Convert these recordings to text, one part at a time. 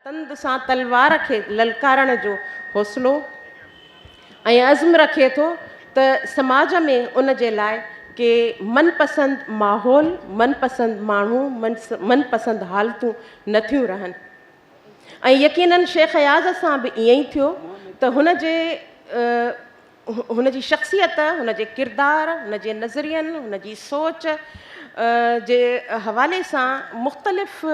تند سان تلوار کي للڪارڻ جو حوصلو ۽ عزم رکي ٿو ته سماج ۾ ان جي لاء ڪي من پسند ماحول، من پسند ماڻهو، من پسند حالتون نه ٿيون رهن ۽ يقينن شيخ اياز سان به ائين ئي ٿيو ته هن جي هن جي شخصيت، هن جي ڪردار، هن جي نظرين، هن جي سوچ جي حوالي سان مختلف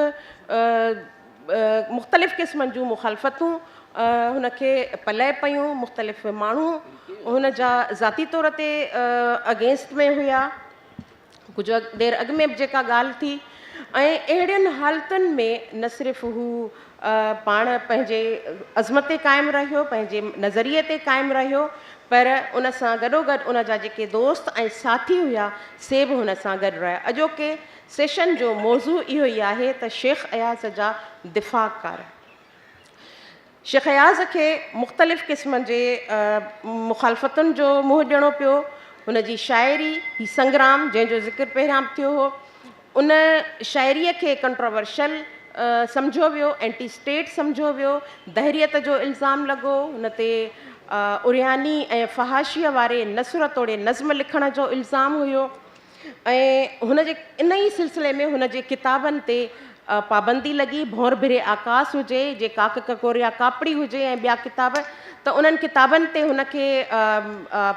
مختلف قسمن جون مخالفتون هن کي پلئه پيون، مختلف ماڻهو هن جا ذاتي طور تي اگينسٽ ۾ هيا. ڪجهه دير اڳ ۾ به جيڪا ڳالهه ٿي ۽ اهڙين حالتن ۾ نه صرف هو پاڻ پنهنجي عزم تي قائم رهيو، پنهنجي نظريي تي قائم رهيو پر ان سان گڏوگڏ ان جا جيڪي دوست ۽ ساٿي هيا سي به هن سان گڏ رهيا. اڄوڪي سيشن جو موضوع اهو ئي آهي ته شيخ اياز جا دفاع ڪار. شيخ اياز کي مختلف قسمن جي مخالفتن جو منهن ڏيڻو پيو. هن جي شاعري هي سنگرام جنهن جو ذڪر پهريان به ٿيو هو، ان شاعريء کي ڪنٽراورشل سمجهيو ويو، اينٽي اسٽيٽ سمجهيو ويو، دهريت جو الزام لڳو، هن تي عرياني ۽ فحاشيء واري نثر توڙي نظم لکڻ جو الزام هيو. ۽ هن جي ان ئي سلسلي ۾ هن جي ڪتابن تي پابندي لڳي، ڀونر ڀري آڪاس هجي، جي ڪاڪ ڪڪوريا ڪاپڙي هجي ۽ ٻيا ڪتاب ته انهن ڪتابن تي هن کي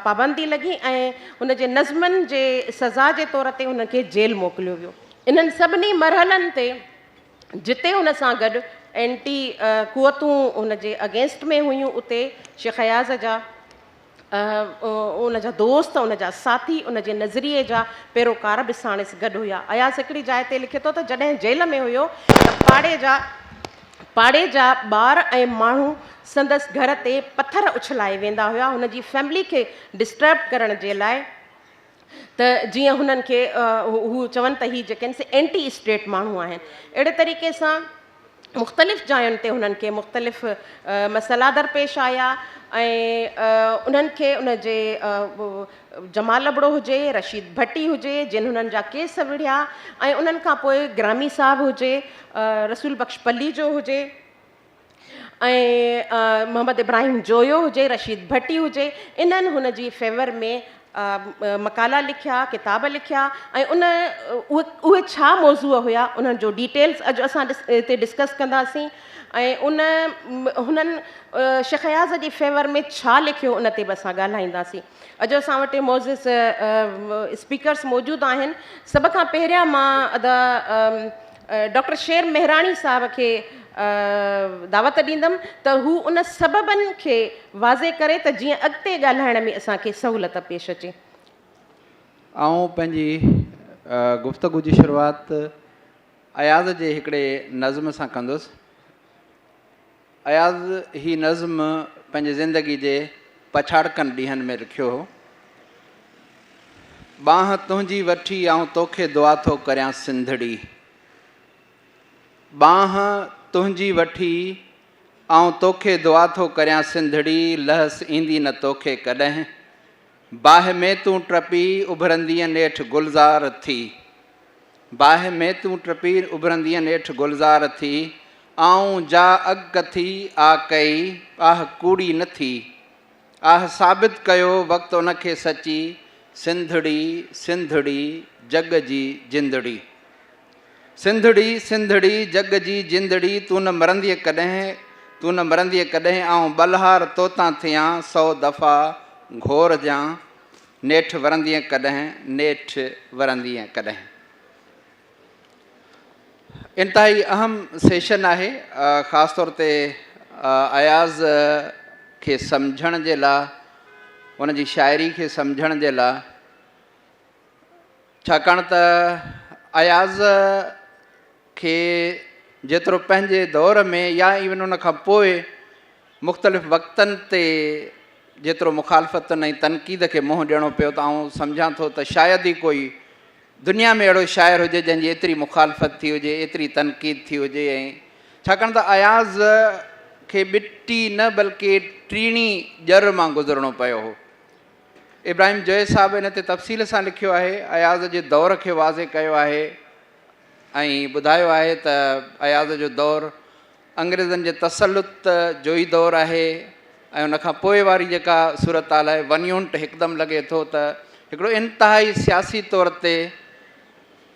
پابندي لڳي ۽ هن جي نظمن جي سزا جي طور تي هن کي جيل موڪليو ويو. انهن سڀني مرحلن تي جتي هن سان گڏ اينٽي قوتون هن جي اگينسٽ ۾ هيون اتي شيخ اياز جا ان جا دوست، ان جا ساٿي، ان جي نظريي جا پيروڪار به ساڻس گڏ هيا. اياز هڪڙي جاء تي لکي ٿو ته جڏهن جيل ۾ هيو ته پاڙي جا پاڙي جا ٻار ۽ ماڻهو سندس گهر تي پٿر اڇلائي ويندا هيا هن جي فيملي کي ڊسٽرب ڪرڻ جي لاء ته جيئن هنن کي هو چون ته هي جيڪي آهن سي اينٽي اسٽيٽ ماڻهو آهن. اهڙي طريقي سان مختلف جاين تي هنن کي مختلف مسئلا درپيش آيا ۽ انهن کي ان جي جمال ابڙو هجي، رشيد ڀٽي هجي جن هنن جا ڪيس وڙهيا ۽ انهن کان پوء گرامي صاحب هجي، رسول بخش پليجو هجي. ۽ محمد ابراهيم جويو هجي، رشيد ڀٽي هجي، انهن هن جي فيور ۾ مقالا لکيا، ڪتاب لکيا ۽ ان اهي ڇا موضوع هيا انهن جو ڊيٽيلز اڄ اسان هتي ڊسڪس ڪنداسين ۽ ان هنن شيخ اياز جي فيور ۾ ڇا لکيو ان تي به اسان ڳالهائينداسين. اڄ اسان وٽ معزز اسپيڪرس موجود آهن. سڀ کان پهريان مان ادا ڊاڪٽر شير مهراڻي صاحب کي دعوت ڏيندم ته هو ان سببن کي واضح ڪري ته جيئن اڳتي ڳالهائڻ ۾ اسان کي سهولت پيش اچي. آئون پنهنجي گفتگو جي شروعات اياز جي هڪڙي نظم سان ڪندس. اياز هي نظم پنهنجي زندگي جي پڇاڙڪن ڏينهن ۾ لکيو هو. ٻانهن تنهنجي وٺي آئون توکي دعا ٿو ڪريان سنڌڙي. ٻانهن تنهنجي وٺي آئون توکي دعا ٿو ڪريان سنڌڙي لهس ايندي نه توکي ڪڏهن باهه ۾ تون ٽپي اڀرندينء نيٺ گلزار ٿي. باهه ۾ تون ٽپي اڀرندينء نيٺ گلزار ٿي. آئون جا اڳڪٿي آ ڪئي، آهه ڪوڙي نه ٿي. آهه ثابت ڪيو وقت ان کي سچي، سنڌڙي، سنڌڙي، جڳ جي جندڙي. سنڌڙي، سنڌڙي، جڳ جي جندڙي، تون نه مرندينء ڪڏهن، تون نه مرندينء ڪڏهن، آئون ٻلهار توتان ٿيان، سو دفعا گهور جان، نيٺ ورندينء ڪڏهن، نيٺ ورندينء ڪڏهن. انتهائي اهم سيشن آهي، خاص طور تي اياز کي سمجهڻ جي لاء، ان جي شاعري کي سمجهڻ جي لاء، ڇاڪاڻ ته اياز کي جيترو پنهنجي دور ۾ يا ايون ان کان پوء مختلف وقتن تي جيترو مخالفتن ۽ تنقيد کي منهن ڏيڻو پيو ته آئون سمجهان ٿو ته شايد ئي ڪوئي دنيا ۾ اهڙو شاعر هجي جنهن جي ايتري مخالفت ٿي هجي، ايتري تنقيد ٿي هجي ۽ ڇاڪاڻ ته اياز کي ٻٽي نه بلڪه ٽيڻي ڄر مان گذرڻو پيو هو. ابراهيم جويي صاحب ان تي تفصيل سان لکيو آهي، اياز جي دور کي واضح ڪيو آهي ۽ ٻڌايو آهي ته اياز جو دور انگريزن جي تسلط جو ئي دور آهي ۽ ان کان پوء واري جيڪا صورتحال آهي ون يونٽ هڪدم لڳي ٿو ته هڪڙو انتهائي سياسي طور تي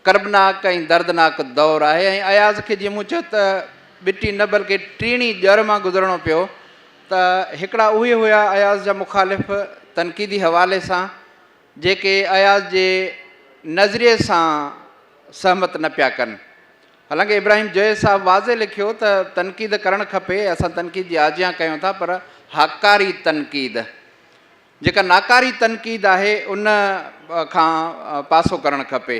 ڪربناڪ ۽ دردناڪ دور آهي ۽ اياز کي جيئن مون چيو ته ٻٽي نه بلڪه ٽيڻي ڄر مان گذرڻو پيو ته هڪڙا اهي هيا اياز جا مخالف تنقيدي حوالي سان جيڪي اياز جي نظريي سان سهمت نه پيا ڪن. حالانڪه ابراهيم جويي صاحب واضح لکيو ته تنقيد ڪرڻ کپي، اسان تنقيد جي آجيان ڪيون ٿا پر هاڪاري تنقيد، جيڪا ناڪاري تنقيد آهي ان کان پاسو ڪرڻ کپي.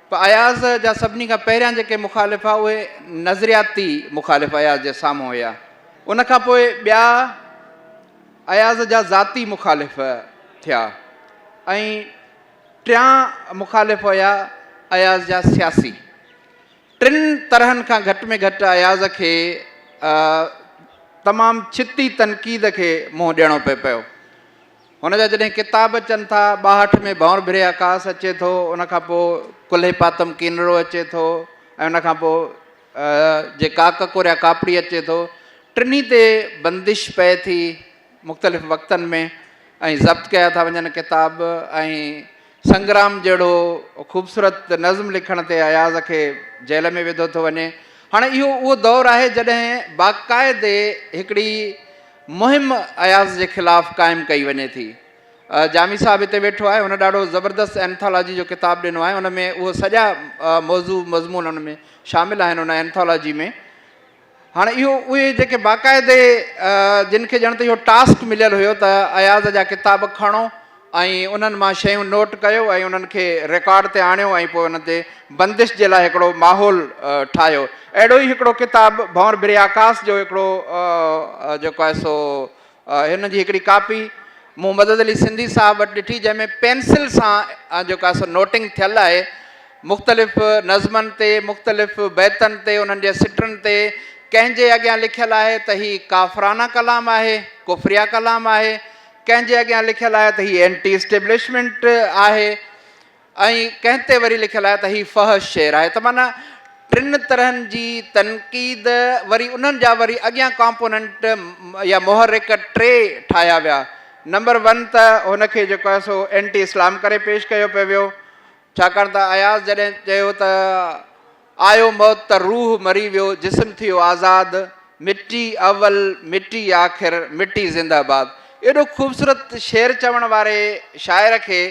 پر اياز جا سڀني کان پهريان جيڪي مخالف هئا اهي نظرياتي مخالف اياز جي سامهون هيا. ان کان پوء ٻيا اياز جا ذاتي مخالف ٿيا ۽ ٽيان مخالف هيا اياز جا سياسي. ٽن طرحن کان گهٽ ۾ گهٽ اياز کي تمام ڇتي تنقيد کي منهن ڏيڻو پئي پيو. هن جا جڏهن ڪتاب اچن ٿا، ٻاهٺ ۾ ڀنور ڀري آڪاس اچي ٿو، ان کان پوء ڪلهي پاتم ڪينرو اچي ٿو ۽ ان کان پوء جي ڪاڪ ڪوريا ڪاپڙي اچي ٿو، ٽنهي تي بندش پئي ٿي مختلف وقتن ۾ ۽ ضبط ڪيا ٿا وڃن ڪتاب ۽ سنگرام جهڙو خوبصورت نظم لکڻ تي اياز کي جيل ۾ وڌو ٿو وڃي. هاڻي اهو اهو دور آهي جڏهن باقاعدي هڪڙي مهم اياز جي خلاف قائم ڪئي وڃي ٿي. جامي صاحب هتي ويٺو آهي، هن ڏاڍو زبردست اينٿالاجي جو ڪتاب ڏنو آهي، ان ۾ اهو سڄا موضوع مضمون ان ۾ شامل آهن ان اينٿالاجي ۾. هاڻي اهو اهي جيڪي باقاعدي جن کي ڄڻ ته اهو ٽاسڪ مليل هيو ته اياز جا ڪتاب کڻو ۽ انهن مان شيون نوٽ ڪيو ۽ انهن کي رڪارڊ تي آڻيو ۽ پوء انهن تي بندش جي لاء هڪڙو ماحول ٺاهيو. اهڙو ئي هڪڙو ڪتاب ڀنور ڀري آڪاس جو هڪڙو جيڪو آهي سو هن جي هڪڙي ڪاپي مون مدد علي سنڌي صاحب وٽ ڏٺي جنهن ۾ پينسل سان جيڪو آهي سو نوٽنگ ٿيل آهي مختلف نظمن تي مختلف بيتن تي انهن جي سٽن تي ڪنهن جي اڳيان لکيل آهي ته هي ڪافرانه ڪلام آهي ڪفريه ڪلام آهي ڪنهن جي اڳيان لکيل آهي ته هي اينٽي اسٽيبلشمينٽ آهي ۽ ڪنهن تي وري لکيل آهي ته هي فحش شعر آهي ته معنيٰ ٽن طرحن جي تنقيد وري انهن جا وري اڳيان ڪامپوننٽ يا محرڪ ٽي ٺاهيا ويا نمبر ون ته هن کي جيڪو آهي سو اينٽي اسلام ڪري پيش ڪيو پيو ويو ڇاڪاڻ ته اياز جڏهن چيو ته آيو موت ته روح مري ويو جسم ٿيو آزاد مٽي اول مٽي آخر مٽي زنده باد ايڏو خوبصورت شعر چوڻ واري شاعر کي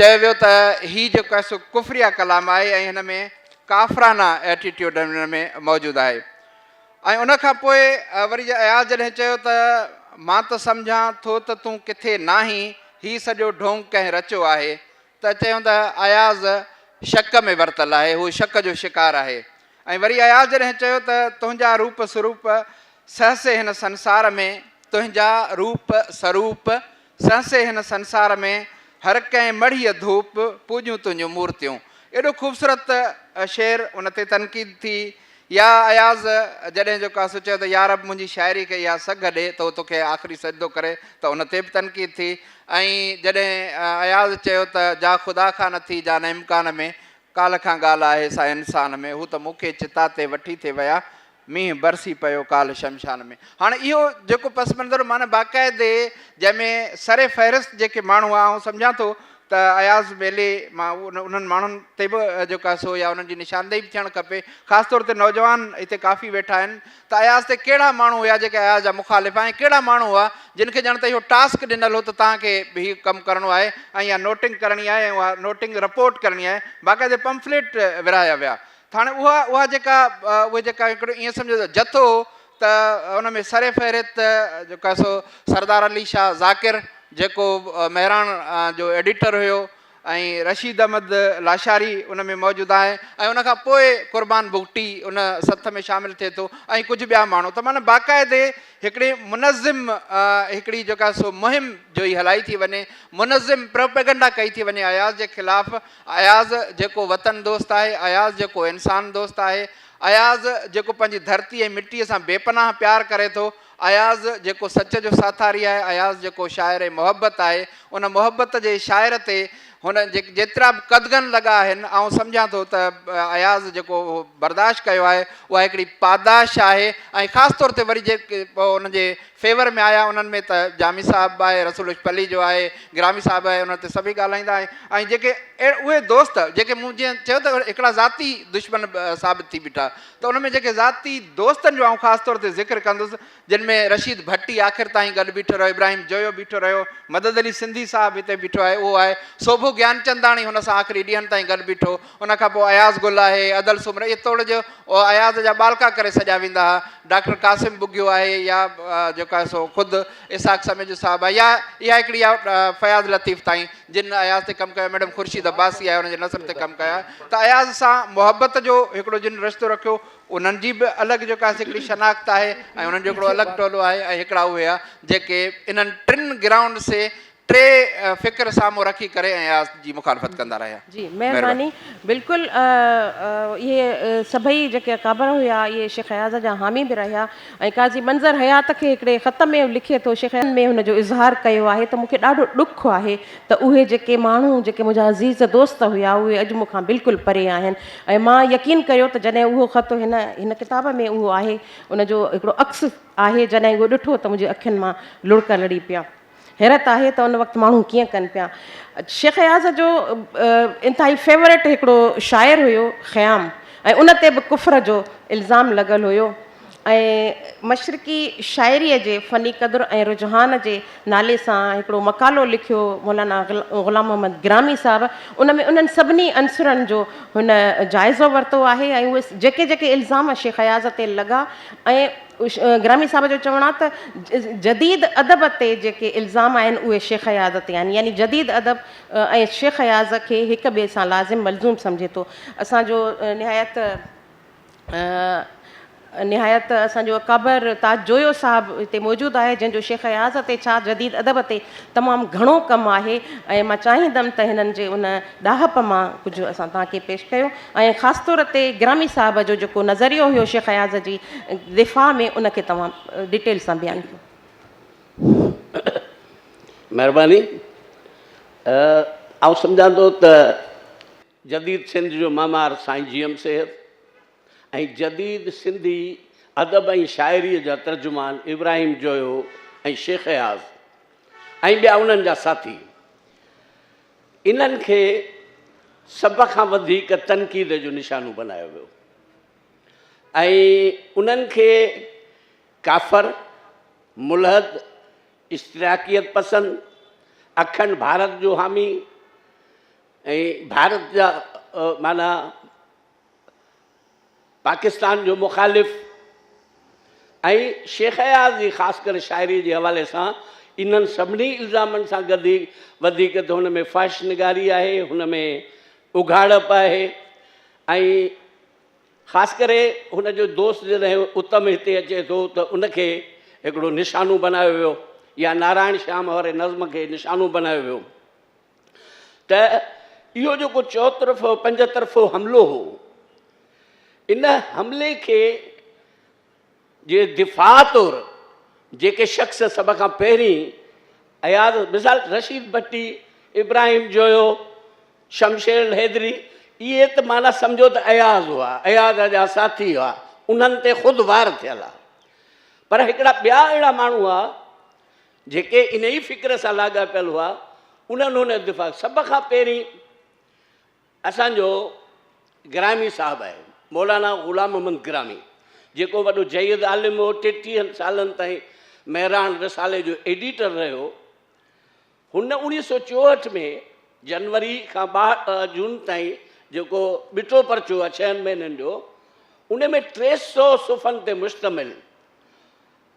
چيو ويو ته هي جيڪو آهي سو ڪفريه ڪلام آهي ۽ هن ۾ ڪافرانه ايٽيٽيوڊ هن ۾ موجود آهي ۽ ان کان پوء وري اياز جڏهن چيو ته مان ته سمجهان ٿو ته تون ڪٿي ناهين هي سڄو ڍونگ ڪنهن رچيو آهي ته چيو ته اياز شڪ ۾ ورتل آهي هو شڪ جو شڪار آهي ۽ وري اياز جڏهن چيو ته تنهنجا روپ سروپ سهسي هن سنسار ۾ تنهنجا روپ سروپ سهسي هن سنسار ۾، هر ڪنهن مڙهيء ڌوپ، پوڄيون تنهنجون مورتيون. ايڏو خوبصورت شعر، ان تي تنقيد ٿي. يا اياز جڏهن جو ڪاسو چيو ته يا رب منهنجي شاعري کي اها سگهه ڏي ته هو توکي آخري سجدو ڪري ته ان تي به تنقيد ٿي ۽ جڏهن اياز چيو ته جا خدا کان نه ٿي جا نه امڪان ۾، ڪالهه کان ڳالهه آهي سا انسان ۾، هو ته مون کي چتا تي وٺي ٿي ويا، مينهن برسي پيو ڪالهه شمشان ۾. هاڻي اهو جيڪو پس منظر معنيٰ باقاعدي جنهن ۾ سر فهرست جيڪي ماڻهو هئا آئون سمجهان ٿو ته اياز ميلي مان انهن ماڻهن تي به جيڪو آهي سو يا انهن جي نشاندهي به ٿيڻ کپي خاص طور تي نوجوان هتي ڪافي ويٺا آهن ته اياز تي ڪهڙا ماڻهو هيا جيڪي اياز جا مخالف ۽ ڪهڙا ماڻهو هئا جن کي ڄڻ ته اهو ٽاسڪ ڏنل هو ته توهان کي هي ڪم ڪرڻو آهي ۽ اها نوٽنگ ڪرڻي آهي ۽ اها نوٽنگ رپورٽ ڪرڻي آهي باقاعدي پمفليٽ ورهايا ويا ته هاڻي اها اها جيڪا اهي جيڪا هڪڙو ائين سمجهو ته جٿو هو ته ان ۾ سر فهرست جيڪو آهي سو سردار علي شاهه ذاڪر جيڪو مهراڻ جو ايڊيٽر هيو ۽ رشيد احمد لاشاري ان ۾ موجود آهي ۽ ان کان پوء قربان بگٽي ان سٿ ۾ شامل ٿئي ٿو ۽ ڪجهه ٻيا ماڻهو ته معنيٰ باقاعدي هڪڙي منظم هڪڙي جيڪا سو مهم جو ئي هلائي ٿي وڃي منظم پروپيگنڊا ڪئي ٿي وڃي اياز جي خلاف اياز جيڪو وطن دوست آهي، اياز جيڪو انسان دوست آهي، اياز جيڪو پنهنجي ڌرتي ۽ مٽيء سان بي پناهه پيار ڪري ٿو، اياز جيڪو سچ جو ساٿاري آهي، اياز جيڪو شاعر محبت آهي، ان محبت جي شاعر تي هن جيترا به قدغن لڳا آهن، آئون سمجهان ٿو ته اياز جيڪو برداشت ڪيو آهي، اها هڪڙي پاداش آهي ۽ خاص طور تي وري جيڪي ان جي فيور ۾ آيا انهن ۾ ته جامي صاحب به آهي، رسول بخش پليجو آهي، گرامي صاحب آهي، انهن تي سڀئي ڳالهائيندا آهن ۽ جيڪي اهي دوست جيڪي مون جيئن چيو ته هڪڙا ذاتي دشمن ثابت ٿي بيٺا ته ان ۾ جيڪي ذاتي دوستن جو آئون خاص طور تي ذڪر ڪندس جن ۾ رشيد ڀٽي آخر تائين گڏ بيٺو رهيو، ابراهيم جويو بيٺو رهيو، مدد علي سنڌي صاحب هتي بيٺو آهي اهو آهي، سوڀو گيانچنداڻي هن سان آخري ڏينهن تائين گڏ بيٺو، ان کان پوء اياز گل آهي، ادل سومرو اهي توڙ جو اياز جا ٻالڪا ڪري سڏيا ويندا ها، ڊاڪٽر قاسم ٻگهيو آهي يا جيڪو آهي سو خود اسحاق سميجو صاحب آهي يا اها هڪڙي آهي فياض لطيف تائين جن اياز تي ڪم ڪيو، ميڊم خورشيد عباسي آهي ان جي نثر تي ڪم ڪيو آهي ته اياز سان محبت جو هڪڙو جن رشتو رکيو انهن جي به الڳ جيڪا آهي هڪڙي شناخت آهي ۽ انهن جو هڪڙو الڳ ٽولو آهي ۽ هڪڙا اهي آ جيڪي انهن ٽن گرائونڊ سي ٽي فڪر سامهون رکي ڪري ۽ اياز جي مخالفت ڪندا رهيا. جي مهرباني. بلڪل اهي سڀئي جيڪي اڪابر هيا اهي شيخ اياز جا حامي به رهيا ۽ قاضي منظر حيات کي هڪڙي خط ۾ لکي ٿو شيخ اياز ۾ هن جو اظهار ڪيو آهي ته مون کي ڏاڍو ڏک آهي ته اهي جيڪي ماڻهو جيڪي منهنجا عزيز دوست هيا اهي اڄ مون کان بلڪل پري آهن ۽ مان يقين ڪريو ته جڏهن اهو خط هن هن ڪتاب ۾ اهو آهي ان جو هڪڙو عڪس آهي جڏهن اهو ڏٺو ته منهنجي اکين مان لڙڪ لڙي پيا. حيرت آهي ته ان وقت ماڻهو ڪيئن ڪن پيا. شيخ اياز جو انتهائي فيورٽ هڪڙو شاعر هيو خيام ۽ ان تي به ڪفر جو الزام لڳل هيو ۽ مشرقي شاعريء جي فني قدر ۽ رجحان جي نالي سان هڪڙو مقالو لکيو مولانا غلام محمد گرامي صاحب ان ۾ انهن سڀني عنصرن جو هن جائزو ورتو آهي ۽ اهي جيڪي جيڪي الزام شيخ اياز تي لڳا ۽ گرامي صاحب جو چوڻ آهي ته جديد ادب تي جيڪي الزام آهن اهي شيخ اياز تي آهن يعني جديد ادب ۽ شيخ اياز کي هڪ ٻئي سان لازم ملزوم سمجهي ٿو. اسان جو نهايت نهايت اسان جو اڪابر تاج جويو صاحب هتي موجود آهي جنهن جو شيخ اياز تي ڇا جديد ادب تي تمام گهڻو ڪم آهي ۽ مان چاهيندم ته هنن جي ان ڏاهپ مان ڪجهه اسان توهان کي پيش ڪيو ۽ خاص طور تي گرامي صاحب جو جيڪو نظريو هيو شيخ اياز جي دفاع ۾ ان کي توهان ڊيٽيل سان بيان ڪيو. مهرباني. آئون سمجهان ٿو ته جديد سنڌ جو معمار سائين جي ايم سيد ۽ جديد سنڌي ادب ۽ شاعريء جا ترجمان ابراهيم جويو ۽ شيخ اياز ۽ ٻيا انهن جا ساٿي انهن کي سڀ کان وڌيڪ تنقيد جو نشانو بنايو ويو ۽ انهن کي ڪافر، ملحد، اشتراڪيت پسند، اکنڊ ڀارت جو حامي ۽ ڀارت جا معنيٰ پاڪستان جو مخالف ۽ شيخ اياز جي خاص ڪري شاعريء جي حوالي سان انهن سڀني الزامن سان گڏ ئي وڌيڪ ته هن ۾ فحش نگاري آهي، هن ۾ اگهاڙپ آهي ۽ خاص ڪري هن جو دوست جڏهن اتم هتي اچي ٿو ته ان کي هڪڙو نشانو بنايو ويو يا نارائڻ شيام واري نظم کي نشانو بنايو ويو. ته اهو جيڪو چؤطرفو پنج طرفو حملو هو ان حملي کي جي دفاع طور جيڪي شخص سڀ کان پهرين اياز مثال رشيد ڀٽي ابراهيم جويو شمشير الحيدري اهي ته معنيٰ سمجهو ته اياز هئا اياز جا ساٿي هئا انهن تي خود وار ٿيل آ پر هڪڙا ٻيا اهڙا ماڻهو هئا جيڪي انهيء فڪر سان لاڳاپيل هئا، انهن هن جو دفاع سڀ کان پهرين اسان جو گرامي صاحب آهي، مولانا غلام محمد گرامي، جيڪو وڏو جيد عالم هو، ٽيٽيهن سالن تائين مهراڻ رسالي جو ايڊيٽر رهيو. هن 1964 ۾ جنوري کان جون تائين جيڪو ٻٽو پرچو آهي ڇهن مهينن جو، ان ۾ 300 صفحن تي مشتمل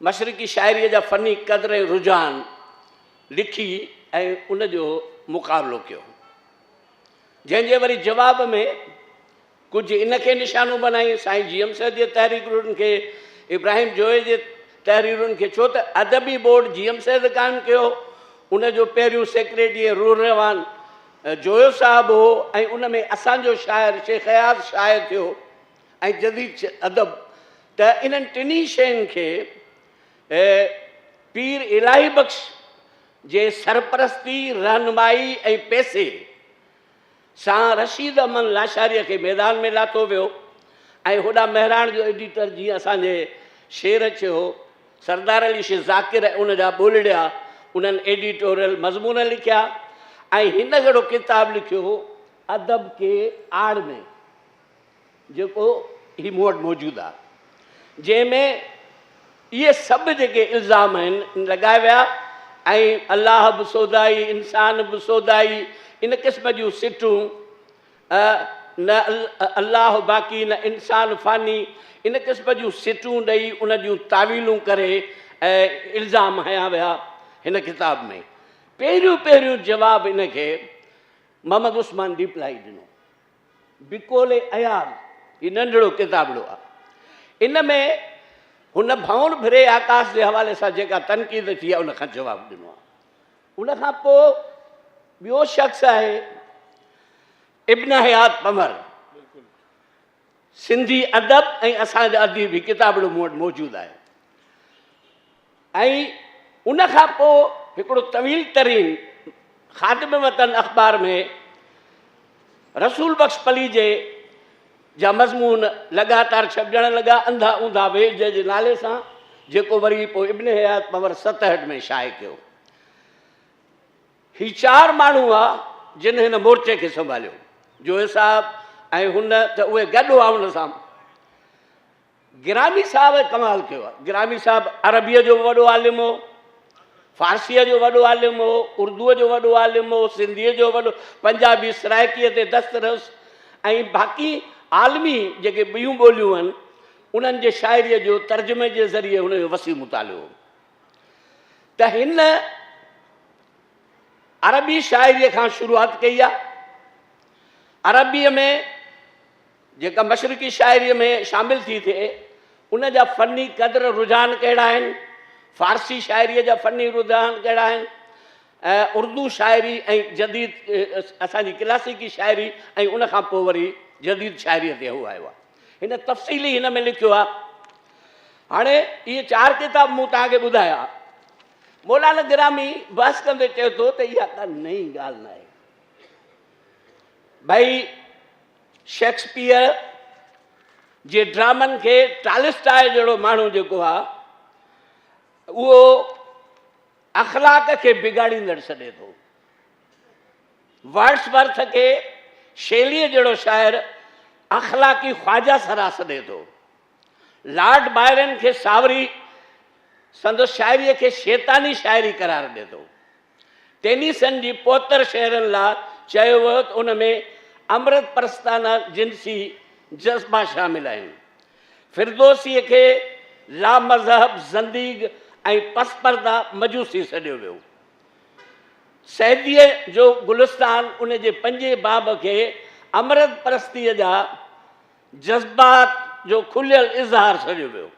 مشرقي شاعريء جا فني قدر ۽ رجحان لکي ۽ ان جو مقابلو ڪيو، جنهن جي وري جواب ۾ ڪجهه ان کي نشانو بنائي سائين جي ايم سيد جي تحريرن کي، ابراهيم جويي جي تحريرن کي، ڇو ته ادبي بورڊ جي ايم سيد قائم ڪيو، ان جو پهريون سيڪريٽري ۽ روح روان جويو صاحب هو ۽ ان ۾ اسان جو شاعر شيخ اياز شايع ٿيو. ۽ جديد ادب ته انهن ٽنهي شين کي پير الاهي بخش جي سرپرستي، رهنمائي ۽ پئسي سان رشيد احمد لاشاريء کي ميدان ۾ لاٿو ويو ۽ هوڏانهن مهراڻ جو ايڊيٽر جيئن اسان جي شير چيو سردار علي شير ذاڪر ۽ ان جا ٻولڙيا انهن ايڊيٽوريل مضمون لکيا ۽ هن ههڙو ڪتاب لکيو هو ادب ڪي آڙ ۾ جيڪو هي مون وٽ موجود آهي جنهن ۾ اهي سڀ جيڪي الزام آهن لڳايا ويا ۽ الله به سودائي انسان به سودائي ان قسم جون سٽون نه الله باقي نه انسان فاني ان قسم جون سٽون ڏئي ان جون تاويلون ڪري الزام هنيا ويا هن ڪتاب ۾ پهريون پهريون جواب ان کي محمد عثمان ڏيپلائي ڏنو. بقول اياز هي ننڍڙو ڪتابڙو آهي. ان ۾ هن ڀؤنر ڀري آڪاس جي حوالي سان جيڪا تنقيد ٿي آهي ان کان جواب ڏنو آهي. ان کان پوء ٻيو شخص آهي ابن حيات پنهور. سنڌي ادب ۽ اسان جا اديب هي ڪتابڙو مون وٽ موجود آهي. ۽ ان کان پوء هڪڙو طويل ترين خادم وطن اخبار ۾ رسول بخش پليجي جا مضمون لڳاتار ڇپجڻ لڳا انڌا اونڌا ويج جي نالي سان جيڪو وري پوء ابن حيات پنور ستهٺ ۾ شايع ڪيو. هي چار ماڻهو هئا جن هن مورچي کي سنڀاليو. جويي صاحب ۽ هن ته اهي گڏ هئا ان سان. گرامي صاحب ڪمال ڪيو آهي. گرامي صاحب عربيء جو به وڏو عالم هو، فارسيء جو وڏو عالم هو، اردوء جو وڏو عالم هو، سنڌيء جو وڏو، پنجابي، سرائڪيء تي دسترس ۽ باقي عالمي جيڪي ٻيون ٻوليون آهن، انهن جي شاعريء جو ترجمي جي ذريعي هن جو وسيع مطالعو هو. ته هن عربي شاعريء کان شروعات ڪئي آهي. عربيء ۾ جيڪا مشرقي شاعريء ۾ شامل ٿي ٿئي، ان جا فني قدر رجحان ڪهڙا آهن، فارسي شاعريء جا فني رجحان ڪهڙا آهن، اردو شاعري ۽ جديد اسان جي ڪلاسيڪي شاعري ۽ ان کان پوء وري جديد شاعريء تي هو آيو آهي. هن تفصيلي هن ۾ لکيو آهي. هاڻي اهي چار ڪتاب مون توهان کي ٻڌايا. مولانا گرامي بحث ڪندي چئي ٿو ته اها ڪا نئين ڳالهه ناهي. ڀئي شيڪسپيئر جي ڊرامن کي ٽالسٽاء جهڙو ماڻهو جيڪو آهي اهو اخلاق کي بگاڙيندڙ سڏي ٿو. ورڊس ورٿ کي شيليء جهڙو شاعر اخلاقي خواجه سرا سڏي ٿو. لارڊ بائرن کي ساوري سندس شاعريء کي شيطاني شاعري قرار ڏي ٿو. ٽينيسن جي پوتر شعرن لاء چيو ويو ته ان ۾ امرت پرستانه جنسي جذبا شامل آهن. فردوسيء کي لامذهب، زنديق ۽ پس پرده مجوسي سڏيو ويو. سعديء جو گلستان ان جي پنجين باب کي امرت پرستيء جا جذبات جو کليل اظهار سڏيو ويو.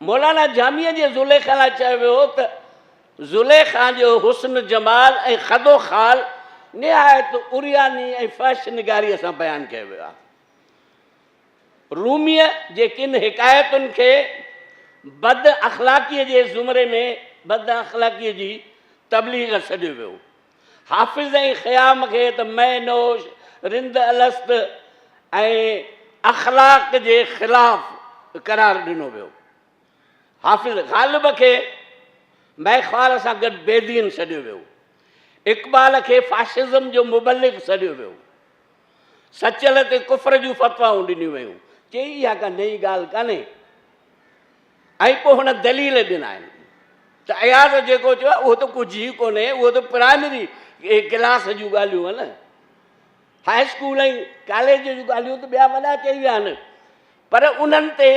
مولانا جاميء جي زليخا لاء چيو ويو ته زليخا جو حسن جمال ۽ خد و خال نهايت عرياني ۽ فحش نگاريء سان بيان ڪيو ويو آهي. روميء جي ڪن حڪايتن کي بد اخلاقيء جي زمري ۾ بد اخلاقيء جي تبليغ سڏيو ويو. حافظ ۽ خيام کي ته مئي نوش، رند الست ۽ اخلاق جي خلاف قرار ڏنو ويو. حافظ غالب کي مئي خوار سان گڏ بي دين سڏيو ويو. اقبال کي فاشزم جو مبلغ سڏيو ويو. سچل تي ڪفر جون فتوائون ڏنيون ويون. چي اها ڪا نئين ڳالهه ڪانهي. ۽ پوء هن دليل ڏنا آهن ته اياز جيڪو چيو آهي اهو ته ڪجهه ئي ڪونهي، اهو ته پرائمري ڪلاس جون ڳالهيون آهن، هاء اسڪول ۽ ڪاليج جون ڳالهيون ته ٻيا وڏا چئي ويا آهن، پر انهن تي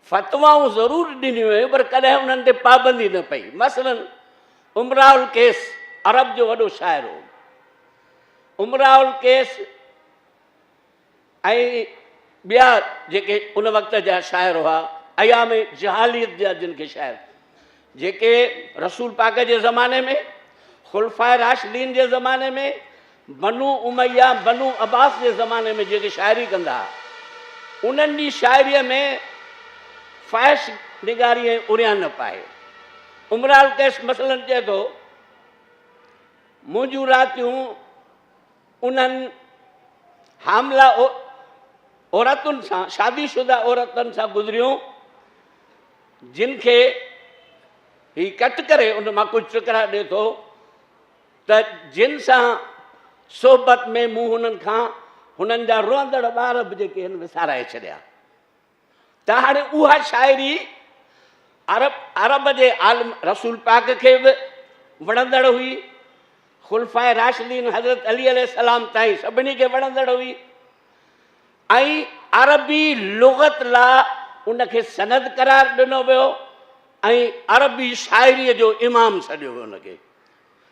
فتوائون ضرور ڏنيون ويون پر ڪڏهن انهن تي پابندي نه پئي. مثلاً امراء القيس عرب جو وڏو شاعر هو. امراء القيس ۽ ٻيا جيڪي ان وقت جا شاعر هئا، ايام جهاليت جا جن کي شاعر، جيڪي رسول پاڪ جي زماني ۾، خلفاء راشدين جي زماني ۾، بنو اميه، بنو عباس جي زماني ۾ جيڪي شاعري ڪندا هئا، انهن جي شاعريء ۾ فحش نگاري ۽ عريانپ آهي. امراء القيس مثلاً چئي ٿو. منهنجون راتيون انهن حامله عورتن سان، شادي شده عورتن سان گذريون، جن کي هي ڪٽ ڪري ان مان ڪجهه ٽڪرا ڏئي ٿو ته جن سان صحبت ۾ مون هنن کان هنن جا روئندڙ ٻار به جيڪي آهن وسارائي ڇڏيا. ته هاڻي اها شاعري عرب عرب جي عالم رسول پاڪ کي به وڻندڙ هئي، خلفاء راشدين حضرت علي عليه السلام تائين سڀني کي وڻندڙ هئي ۽ عربي لغت لا ان کي سند قرار ڏنو ويو ۽ عربي شاعريء جو امام سڏيو ويو ان کي.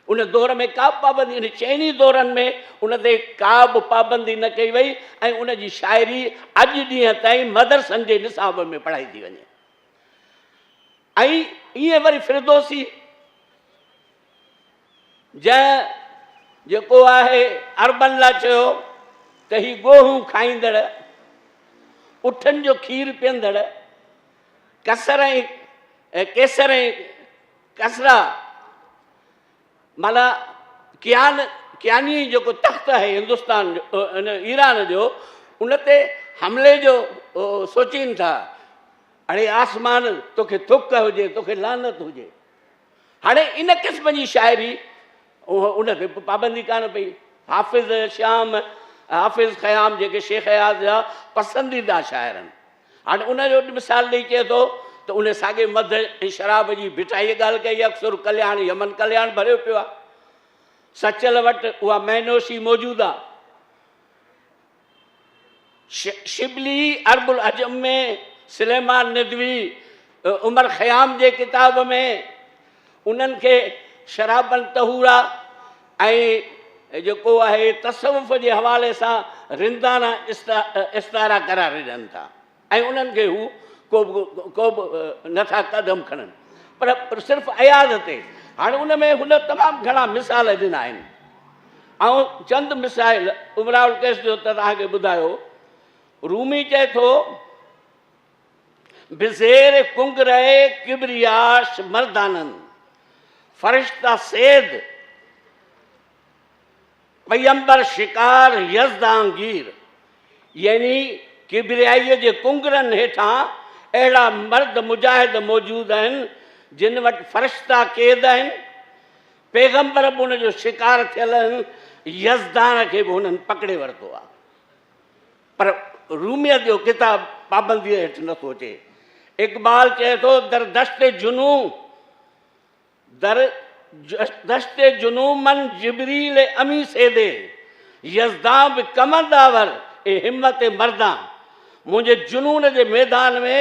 ان دور ۾ ڪا به پابندي ان چئني دورن ۾ ان تي ڪا به پابندي نه ڪئي وئي ۽ ان جي شاعري اڄ ڏينهن تائين مدرسن جي نصاب ۾ پڙهائي ٿي وڃي ۽ ائين وري فردوسي جنهن جيڪو آهي عربن لاء چيو ته هي ڳوهون کائيندڙ اٺن جو کير پيئندڙ ڪسر ۽ ڪيسر ۽ ڪسرا معنيٰ ڪيان ڪياني جيڪو تخت آهي هندستان جو ان ايران جو ان تي حملي جو سوچين ٿا. اڙي آسمان توکي ٿڪ هجي توکي لعنت هجي. هاڻي ان قسم جي شاعري ان تي پابندي ڪانه پئي. حافظ شيام حافظ خيام جيڪي شيخ اياز جا پسنديده شاعر آهن. هاڻي ان جو مثال ڏئي چئي ٿو ته ان ساڳي مڌ ۽ شراب جي ڀٽائيء ڳالهه ڪئي، اڪثر ڪلياڻ يمن ڪلياڻ ڀريو پيو آهي. سچل وٽ اها مينوشي موجود آهي. شبلي عرب العجم ۾، سليمان ندوي عمر خيام جي ڪتاب ۾ انهن کي شرابن طهورا ۽ جيڪو آهي تصوف جي حوالي سان رندانه استعارا قرار ڏين ٿا ۽ انهن کي هو ڪو به ڪو به نٿا قدم کڻن پر صرف اياز تي هاڻي ان ۾ هن تمام گهڻا مثال ڏنا آهن. آئون چند مثال امراء القيس جو ته توهان کي ٻڌايو. رومي چئي ٿو. بزير ڪنگرئ ڪبرياش مردانن، فرشته سيد، پيمبر شڪار يزدان گير، يعني ڪبريائيء جي ڪنگرن هيٺان اهڙا مرد مجاهد موجود آهن، جن وٽ فرشتا قيد آهن، پيغمبر به ان جو شڪار ٿيل آهن، يزدان کي به هنن پڪڙي ورتو آهي. پر روميء جو ڪتاب پابنديء هيٺ نٿو اچي. اقبال چئي ٿو، در دشت جنون، در دشت جنون من جبريل امين سيدي، يزدان به ڪمند آور اي همت مردان. منهنجي جنون جي ميدان ۾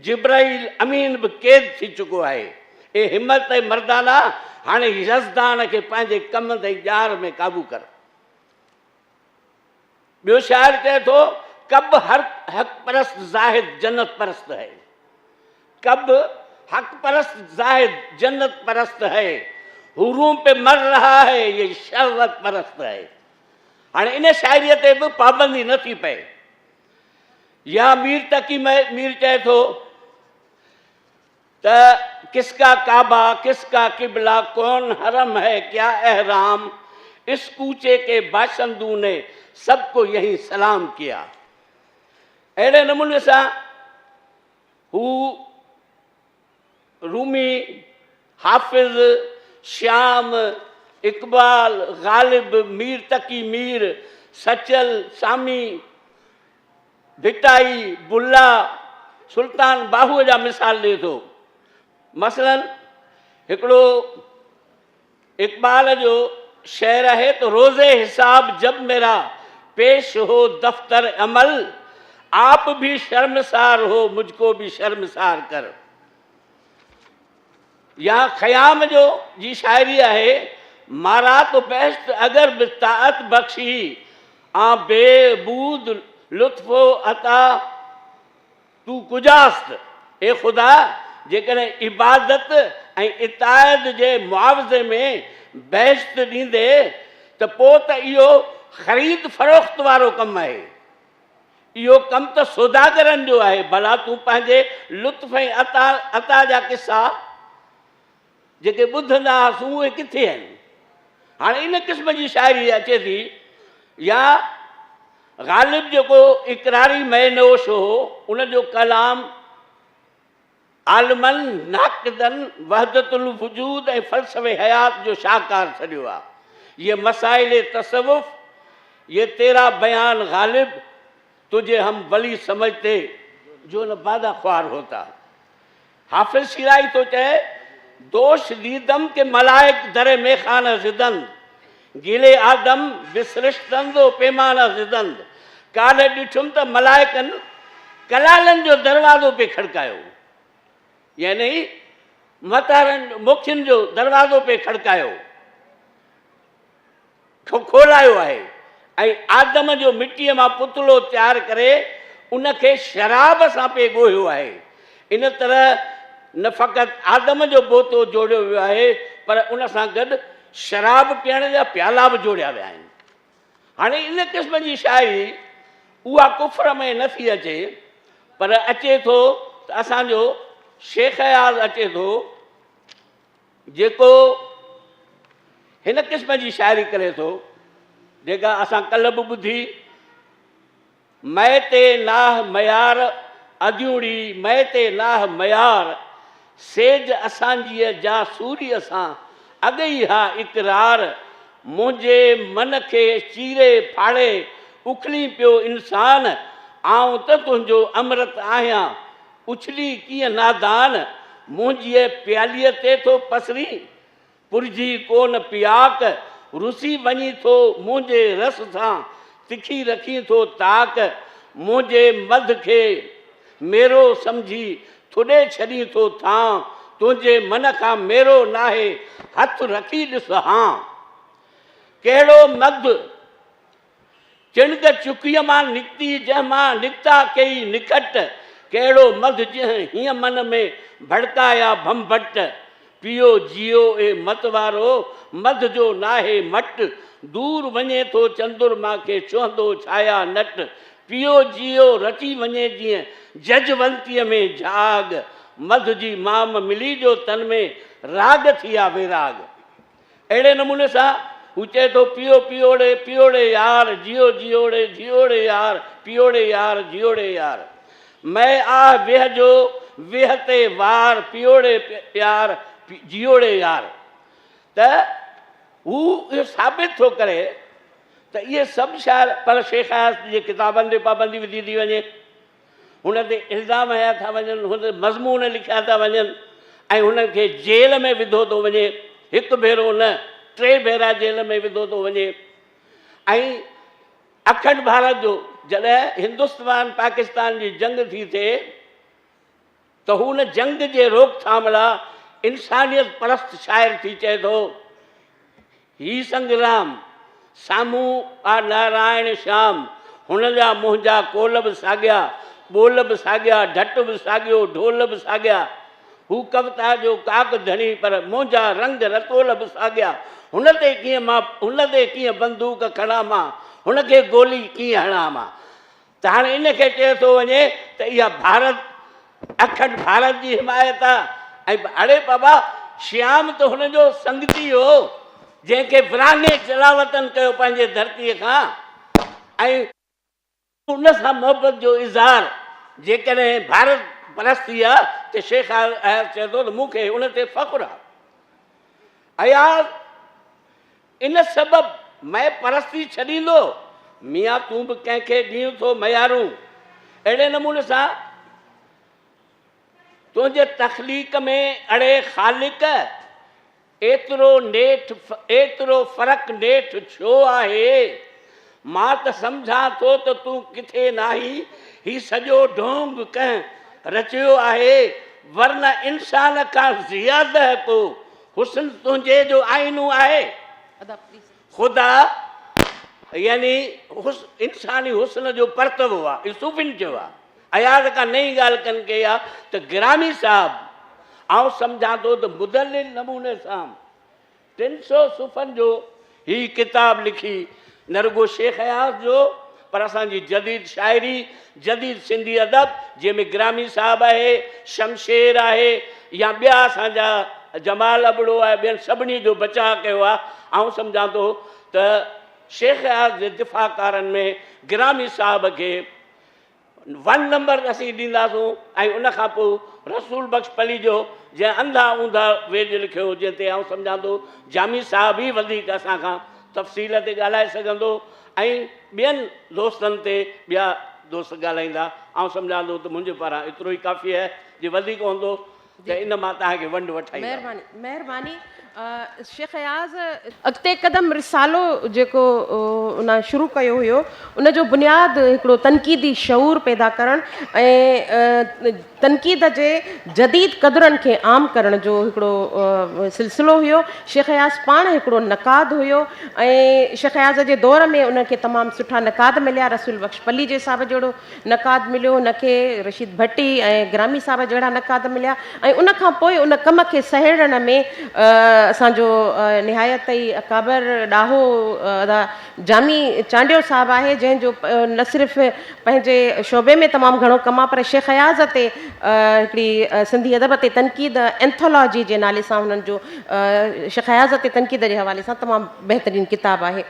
جبرائيل امين به قيد ٿي چڪو آهي. اي همت مردانا، هاڻي يزدان کي پنهنجي ڪمند ۽ ڄار ۾ قابو ڪر. ٻيو شاعر چئي ٿو، ڪب هر حق پرست زاهد جنت پرست هي، ڪب حق پرست زاهد جنت پرست هي، حورون پي مر رها هي يي شهوت پرست هي. هاڻي ان شاعريء تي به پابندي نه ٿي پئي. يا مير تقي مير چئي ٿو ته ڪس ڪا ڪعبه ڪس ڪا قبله ڪون حرم هي ڪيا احرام اس ڪوچي ڪي باشندو ني سب ڪو يهين سلام ڪيا اهڙي نموني سان هو رومي حافظ شيام اقبال غالب مير تقي مير سچل سامي ڀٽائي، بلا، سلطان باهوء جا مثال ڏئي ٿو. مثلاً هڪڙو اقبال جو شعر آهي ته روز حساب جب ميرا پيش هو دفتر عمل، آپ ڀي شرمسار هو مجھ ڪو ڀي شرمسار ڪر. يا خيام جو جي شاعري آهي، مارا تو بهشت اگر به طاعت بخشي، آن بي بود لطف و عطا تو ڪجاست. اي خدا! جيڪڏهن عبادت ۽ اطاعت جي معاوضي ۾ بهشت ڏيندي ته پوء ته اهو خريد فروخت وارو ڪم آهي. اهو ڪم ته سوداگرن جو آهي، ڀلا تون پنهنجي لطف ۽ عطا جا قصا جيڪي ٻڌندا هئاسون اهي ڪٿي آهن؟ هاڻي ان قسم جي شاعري اچي ٿي يا غالب جيڪو اقراري مئي نوش هو ان جو ڪلام عالمن، ناقدن وحدت الوجود ۽ فلسفه حيات جو شاهڪار سڏيو آهي. يه مسائل تصوف، يه تيرا بيان غالب، تجهي هم ولي سمجهتي، جو نه باده خوار هوتا. حافظ شيرائي ٿو چئي، دوش ديدم ڪه ملائڪ در ميخانه زدند، گلي آدم بسرشتند و پيمانه زدند، ڪالهه ڏٺم ته ملائڪن ڪلالن جو دروازو پئي کڙڪايو، يعني متارن موکين جو دروازو پئي کڙڪايو. کولايو آهي ۽ آدم جو مٽيء مان پتلو تيار ڪري ان کي شراب سان پئي ڳوهيو آهي. ان طرح نه فقط آدم جو بوتو جوڙيو ويو آهي پر ان سان گڏ شراب پيئڻ جا پيالا به جوڙيا ويا آهن. هاڻي ان قسم جي شاعري اها ڪفر ۾ نه ٿي اچي پر اچي ٿو ته اسان جو شيخ اياز اچي ٿو جيڪو هن قسم جي شاعري ڪري ٿو، جيڪا اسان ڪلهه به ٻڌي، مئي تي ناهه ميار اديوڙي مئي تي ناهه ميار، سيج اسانجيء جا سوريء سان اڳ ئي ها اقرار، منهنجي من کي چيري ڦاڙي اکلين پيو انسان، آئون ته تنهنجو امرت آهيان، اڇلي ڪيئن نادان، منهنجيء پياليء تي ٿو پسرين، پرجهي ڪونه پياڪ، رسي وڃين ٿو منهنجي رس سان، تکي رکين ٿو تاڪ، منهنجي مڌ کي ميرو سمجهي، ٿڏي ڇڏين ٿو ٿانء، تنهنجي من کان ميرو ناهي، هٿ رکي ڏس هان. ڪهڙو مڌ؟ چڻگ چڪيء مان نڪتي، جنهن مان نڪتا ڪيئي نکٽ، ڪهڙو مڌ جنهن هينئن من ۾ ڀڙڪايا ڀنڀٽ. پيئو جيئو اي مت وارو، مڌ جو ناهي مٽ، دور وڃي ٿو چندرما کي ڇهندو ڇايا نٽ. پيئو جيئو رچي وڃي جيئن ججونتيء ۾ جهاڳ، مڌ جي مام ملي جو تن ۾ راڳ ٿيا ويراڳ. اهڙي نموني سان هو چئي ٿو، پيئو پيئوڙي، پيئوڙي يار، جيئو جيئوڙي، جيئوڙي يار، پيئوڙي يار، جيئوڙي يار. مئي آه ويهه جو، ويهه تي وار، پيئوڙي پيار، جيئوڙي يار. ته هو اهو ثابت ٿو ڪري ته اهي سڀ شاعر پر شيخ اياز جي ڪتابن تي پابندي وڌي ٿي وڃي. هن تي الزام هنيا ٿا وڃن، هن تي مضمون لکيا ٿا وڃن ۽ هن کي جيل ۾ وڌو ٿو وڃي، هڪ ڀيرو نه ٽي ڀيرا جيل ۾ وڌو ٿو وڃي ۽ اکنڊ ڀارت جو جڏهن هندستان پاڪستان جي جنگ ٿي ٿئي ته هو ان جنگ جي روڪٿام لاء انسانيت پرست شاعر ٿي چئي ٿو، هي سنگرام، سامهون آ نارائڻ شيام، هن جا منهنجا قول به ساڳيا، ٻول به ساڳيا، ڍٽ به ساڳيو، ڍول به ساڳيا. هو ڪوتا جو ڪاڪ ڌڻي پر منهنجا رنگ رتول به ساڳيا. هن تي ڪيئن مان، هن تي ڪيئن بندوق کڻان مان، هن کي گولي ڪيئن هڻان مان. ته هاڻي ان کي چيو ٿو وڃي ته اها ڀارت اکنڊ ڀارت جي حمايت آ ۽ اڙي بابا شيام ته هن جو سنگتي هو جنهن کي ورهاڱي جلاوطن ڪيو پنهنجي ڌرتيء کان ۽ ان سان محبت جو اظهار جيڪڏهن ڀارت پرستي آ ته شيخ اياز چئي ٿو ته مون کي ان تي فخر آ. اياز ان سبب مئي پرستي ڇڏيندو، ميان تون به ڪنهن کي ڏين ٿو ميارون. اهڙي نموني سان تنهنجي تخليق ۾ اڙي خالق ايترو نيٺ ايترو فرق نيٺ ڇو آهي؟ مان ته سمجهان ٿو ته تون ڪٿي ناهين، هي سڄو ڍونگ ڪنهن رچيو آهي، ورنه انسان کان زياده ڪو حسن تنهنجي جو آئينو آهي. خدا يعني انساني حسن جو پرتوو آهي. اهو صوفين چيو آهي. اياز ڪا نئين ڳالهه ڪن ڪئي آهي ته گرامي صاحب آئون سمجهان ٿو ته مدلل نموني سان 300 صفحن جو هي ڪتاب لکي نه رڳو شيخ اياز جو پر اسان جي جديد شاعري، جديد سنڌي ادب جنهن ۾ گرامي صاحب آهي، شمشير آهي يا ٻيا اسان جا جمال ابڙو آهي، ٻين سڀني جو بچاء ڪيو آهي. آئون سمجهان ٿو ته شيخ اياز جي دفاع ڪارن ۾ گرامي صاحب کي ون نمبر اسين ڏينداسون ۽ ان کان پوء رسول بخش پليجو جنهن انڌا اونڌا ويڄ لکيو جنهن تي آئون سمجهان ٿو جامي صاحب ئي وڌيڪ اسان کان تفصيل تي ڳالهائي سگهندو ۽ ٻين دوستن تي ٻيا دوست ڳالهائيندا. آئون سمجهان ٿو ته منهنجي پاران ايترو ئي ڪافي آهي جي وڌيڪ هوندو ته ان مان توهان کي ونڊ وٺائيندا. مهرباني مهرباني شيخ اياز. اڳتي قدم رسالو جيڪو ان شروع ڪيو هيو ان جو بنياد هڪڙو تنقيدي شعور پيدا ڪرڻ ۽ تنقيد جي جديد قدرن کي عام ڪرڻ جو هڪڙو سلسلو هيو. شيخ اياز پاڻ هڪڙو نقاد هيو ۽ شيخ اياز جي دور ۾ ان کي تمام سٺا نقاد مليا. رسول بخش پليجي صاحب جهڙو نقاد مليو، هن کي رشيد ڀٽي ۽ گرامي صاحب جهڙا نقاد مليا ۽ ان کان پوء ان ڪم کي سهيڙڻ ۾ اسان جو نهايت ئي اڪابر ڏاهو ادا جامي چانڊيو صاحب آهي، جنهن جو نه صرف پنهنجي شعبي ۾ تمام گهڻو ڪم آهي پر شيخ اياز تي هڪڙي سنڌي ادب تي تنقيد اينٿالاجي جي نالي سان هنن جو شيخ اياز تي تنقيد جي حوالي سان تمام بهترين ڪتاب آهي.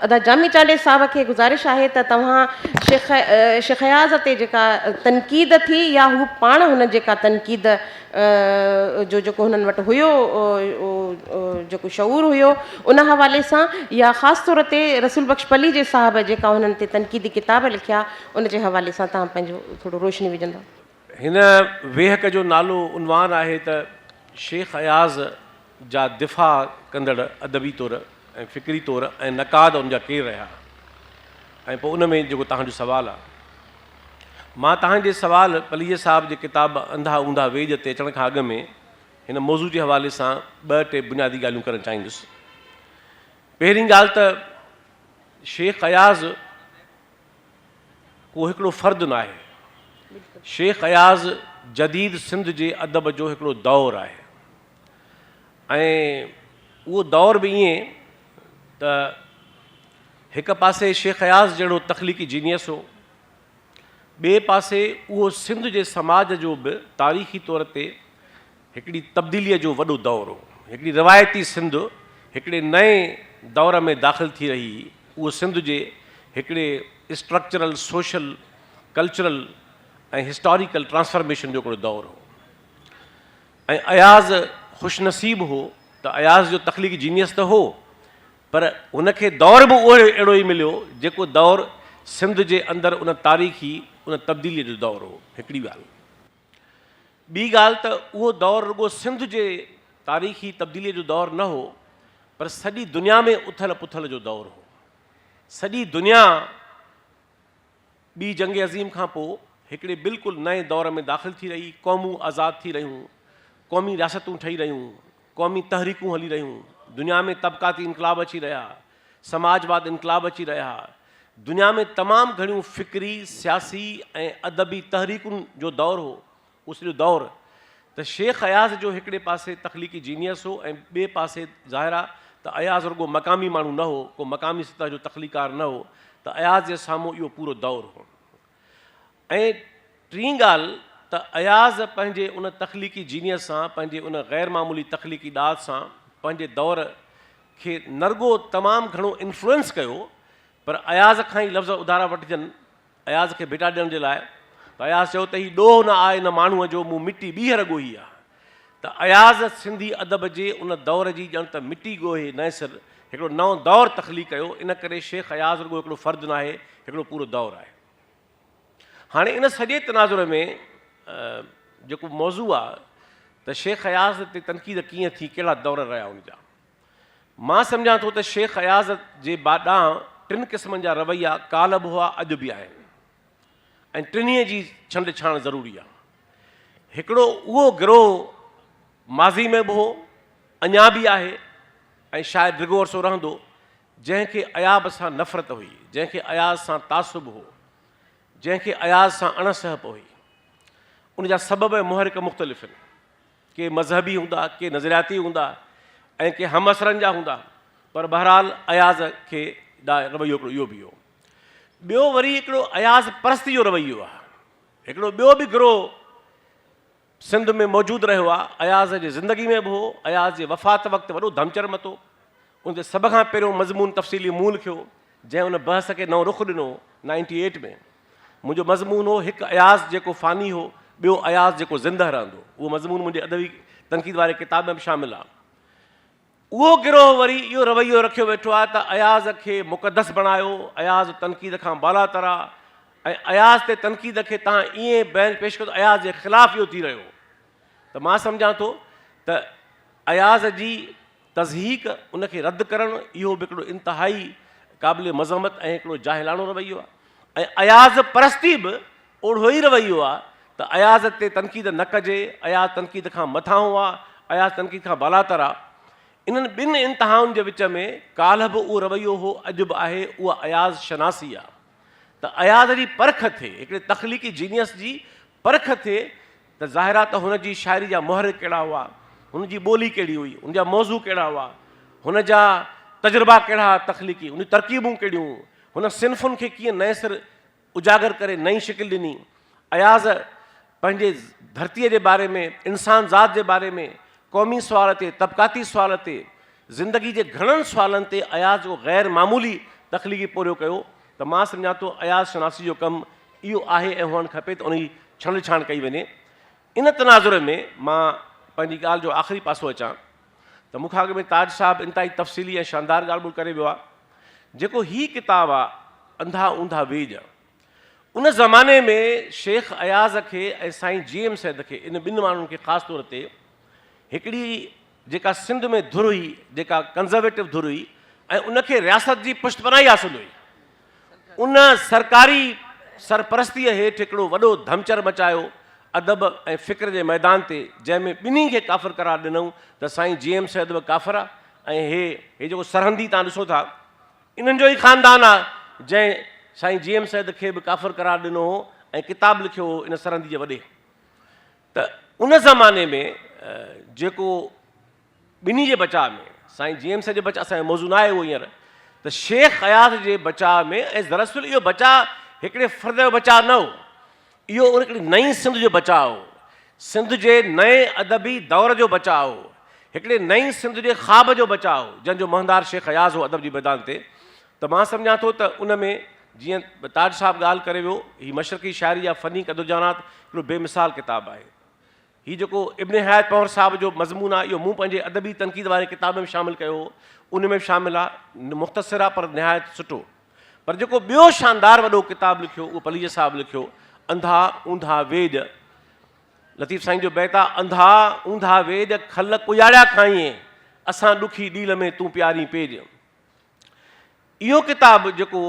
ادا جامي چانڊيي صاحب کي گذارش آهي ته توهان شيخ شيخ اياز تي جيڪا تنقيد ٿي يا هو پاڻ هن جيڪا تنقيد جو جيڪو هنن وٽ هيو جيڪو شعور هيو ان حوالي سان يا خاص طور تي رسول بخش پليجي صاحب جيڪا هنن تي تنقيدي ڪتاب لکيا ان جي حوالي سان توهان پنهنجو ٿورو روشني وجهندا. هن ويهڪ جو نالو عنوان آهي ته شيخ اياز جا دفاع ڪندڙ ادبي طور ۽ فڪري طور ۽ نقاد ان جا ڪير رهيا ۽ پوء ان ۾ جيڪو توهان جو سوال آهي. مان توهان جي سوال پليجي صاحب جي ڪتاب انڌا اونڌا ويڄ تي اچڻ کان اڳ ۾ هن موضوع جي حوالي سان ٻه ٽي بنيادي ڳالهيون ڪرڻ چاهيندس. پهرين ڳالهه ته شيخ اياز ڪو هڪڙو فرد ناهي. شيخ اياز جديد سنڌ جي ادب جو هڪڙو دور آهي ۽ اهو دور به ائين ته هڪ پاسي شيخ اياز جهڙو تخليقي جينيس هو، ٻئي پاسي اهو سنڌ جي سماج جو به تاريخي طور تي هڪڙي تبديليء جو وڏو دور هو. هڪڙي روايتي سنڌ هڪڙي نئين دور ۾ داخل ٿي رهي هئي. اهو سنڌ جي هڪڙي structural, social, cultural ۽ historical transformation جو هڪڙو دور هو ۽ اياز خوش نصيب هو ته اياز جو تخليقي جينيس ته هو پر هن کي دور به اهو اهڙو ئي مليو جيڪو دور سنڌ جي اندر ان تاريخي ان تبديليء جو دور هو. هڪڙي ڳالهه. ٻي ڳالهه ته اهو دور رڳو سنڌ جي تاريخي تبديليء جو دور نه هو پر سڄي دنيا ۾ اٿل پٿل جو دور هو. سڄي دنيا ٻي جنگ عظيم کان پوء هڪڙي بلڪل نئين دور ۾ داخل ٿي رهي، قومون آزاد ٿي رهيون، قومي رياستون ٺهي رهيون، قومي تحريڪون هلي رهيون، دنيا ۾ طبقاتي انقلاب اچي رهيا، سماجواد انقلاب اچي رهيا، دنيا ۾ تمام گهڻيون فڪري، سياسي ۽ ادبي تحريڪن جو دور هو، اهو سڄو دور ته شيخ اياز جو هڪڙي پاسي تخليقي جينيس هو ۽ ٻئي پاسي ظاهر آ ته اياز رڳو مقامي ماڻهو نه هو، ڪو مقامي سطح جو تخليقار نه هو ته اياز جي سامهون اهو پورو دور هو. ۽ ٽين ڳالهه ته اياز پنهنجي ان تخليقي جينيس سان، پنهنجي ان غير معمولي تخليقي ڏات سان پنهنجي دور کي نه رڳو تمام گهڻو انفلوئنس ڪيو پر اياز کان ئي لفظ اڌارا وٺجن اياز کي ڀيٽا ڏيڻ جي لاء ته اياز چيو ته هي ڏوهه نه آهي نه ماڻهوء جو مون مٽي ٻيهر ڳوهي آ ته اياز سنڌي ادب جي ان دور جي ڄڻ ته مٽي ڳوهي نئين سر هڪڙو نئون دور تخليق ڪيو ان ڪري شيخ اياز رڳو هڪڙو فرد ناهي هڪڙو پورو دور آهي. هاڻي ان سڄي تناظر ۾ جيڪو موضوع آ ته شيخ اياز تي تنقيد ڪيئن ٿي ڪهڙا دور رهيا ان جا مان سمجهان ٿو ته شيخ اياز جي ڏانهن ٽن قسمن جا رويا ڪالهه به هئا اڄ به آهن ۽ ٽنهي جي ڇنڊ ڇاڻ ضروري آهي. هڪڙو اهو گروهه ماضي ۾ به هو، اڃا به آهي ۽ شايد ڊگهو عرصو رهندو، جنهن کي اياب سان نفرت هئي، جنهن کي اياز سان تعصب هو، جنهن کي اياز سان اڻ سهپ هئي. ان جا سبب ۽ محرڪ مختلف آهن. ڪي مذهبي هوندا، ڪي نظرياتي هوندا ۽ ڪي همعصرن جا هوندا، پر بهرحال اياز کي ڏانهن رويو هڪڙو اهو به هو. ٻيو وري هڪڙو اياز پرستي جو رويو آهي. هڪڙو ٻيو به گروهه سنڌ ۾ موجود رهيو آ، اياز جي زندگي ۾ به هو، اياز جي وفات وقت وڏو ڌمچر متو، ان تي سڀ کان پهريون مضمون تفصيلي مون لکيو، جنهن ان بحث کي نئون رخ ڏنو، نائنٽي ايٽ ۾ منهنجو مضمون هو هڪ اياز جيڪو فاني هو، ٻيو اياز جيڪو زندهه رهندو. اهو مضمون منهنجي ادبي تنقيد واري ڪتاب ۾ به شامل آ. اهو گروهه وري اهو رويو رکيو ويٺو آهي ته اياز کي مقدس بڻايو، اياز تنقيد کان بالاتر آ ۽ اياز تي تنقيد کي توهان ائين بيان پيش ڪيو ته اياز جي خلاف اهو ٿي رهيو ته مان سمجهان ٿو ته اياز جي تضحيڪ ان کي رد ڪرڻ اهو به هڪڙو انتهائي قابل مذمت ۽ هڪڙو جاهلاڻو رويو آهي ۽ اياز پرستي به اوڙهو ئي رويو آهي ته اياز تي تنقيد نه ڪجي، اياز تنقيد کان مٿانهون آهي، اياز تنقيد کان بالاتر آهي. انهن ٻن انتهائن جي وچ ۾ ڪالهه به اهو رويو هو، اڄ به آهي، اها اياز شناسي آهي ته اياز جي پرک ٿئي، هڪڙي تخليقي جينيس جي پرک ٿئي ته ظاهر آهي ته هن جي شاعري جا محرڪ ڪهڙا هئا، هن جي ٻولي ڪهڙي هئي، هن جا موضوع ڪهڙا هئا، هن جا تجربا ڪهڙا هئا تخليقي، هن جون ترڪيبون ڪهڙيون هيون، هن صنفن کي ڪيئن نئين سر اجاگر ڪري نئين شڪل ڏني. اياز پنهنجي ڌرتيء جي باري ۾، انسان ذات جي باري ۾، قومي سوال تي، طبقاتي سوال تي، زندگي جي گهڻن سوالن تي اياز جيڪو غير معمولي تخليقي پورهيو ڪيو ته مان سمجهان ٿو اياز شناسي جو ڪم اهو آهي ۽ هئڻ کپي ته ان جي ڇنڊ ڇاڻ ڪئي وڃي. ان تناظر ۾ مان پنهنجي ڳالهه جو آخري پاسو اچان ته مون کان اڳ ۾ تاج صاحب انتهائي تفصيلي ۽ شاندار ڳالهه ٻولهه ڪري ويو آهي. جيڪو هي ڪتاب آ انڌا اونڌا ويڄ ان زماني ۾ شيخ اياز کي ۽ سائين جي ايم سيد کي ان ٻن ماڻهن کي خاص طور تي هڪڙي جيڪا سنڌ ۾ ڌر هئي جيڪا ڪنزرويٽو ڌر هئي ۽ ان کي رياست جي پشت پناهي حاصل هئي ان سرڪاري سرپرستيء هيٺ هڪڙو وڏو ڌمچر مچايو ادب ۽ فڪر جي ميدان تي جنهن ۾ ٻنهي کي ڪافر قرار ڏنائون ته سائين جي ايم سيد به ڪافر آ ۽ هي هي جيڪو سرهندي تان ڏسو ٿا انهن جو ئي خاندان آ جنهن سائين جي ايم سيد کي به ڪافر قرار ڏنو هو ۽ ڪتاب لکيو هو ان سرهندي جي وڏي ته ان زماني ۾ جيڪو ٻنهي جي بچاء ۾ سائين جي ايم سيد جي بچاء اسان جو موضوع ناهي اهو هينئر ته شيخ اياز جي بچاء ۾ ۽ دراصل اهو بچاء هڪڙي فرد جو بچاء نه هو اهو ان هڪڙي نئين سنڌ جو بچاء هو سنڌ جي نئين ادبي دور جو بچاء هو هڪڙي نئين سنڌ جي خواب جو بچاء هو جنهن جو مهندار شيخ اياز هو ادب جي ميدان تي ته مان سمجهان ٿو ته ان ۾ جيئن تاج صاحب ڳالهه ڪري ويو هي مشرقي شاعري جا فني قدرجانات هڪڙو بي مثال ڪتاب آهي هي جيڪو ابن حيات پنهور صاحب جو مضمون آهي اهو مون پنهنجي ادبي تنقيد واري ڪتاب ۾ به شامل ڪيو هو ان ۾ به شامل آهي مختصر آهي پر نهايت سٺو پر جيڪو ٻيو شاندار وڏو ڪتاب لکيو اهو پليجي صاحب لکيو انڌا اونڌا ويڄ لطيف سائين جو بيت آهي انڌا اونڌا ويڄ کل ڪياڙيا کائين اسان ڏکي ڏيل ۾ تون پيارين پيڄ اهو ڪتاب جيڪو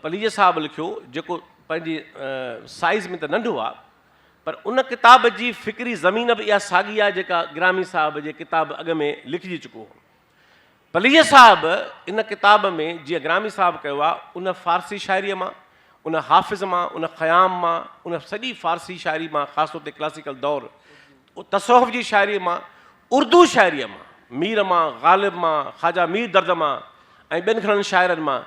پليجي صاحب لکيو جيڪو پنهنجي سائيز ۾ ته ننڍو آهي پر ان ڪتاب جي فڪري زمين به اها ساڳي آهي جيڪا گرامي صاحب جي ڪتاب اڳ ۾ لکجي چڪو هو. پليجي صاحب ان ڪتاب ۾ جيئن گرامي صاحب ڪيو آهي ان فارسي شاعريء مان، ان حافظ مان، ان خيام مان، ان سڄي فارسي شاعري مان خاص طور تي ڪلاسيڪل دور تصوف جي شاعريء مان، اردو شاعريء مان، مير مان، غالب مان، خواجه مير درد مان ۽ ٻين گهڻن شاعرن مان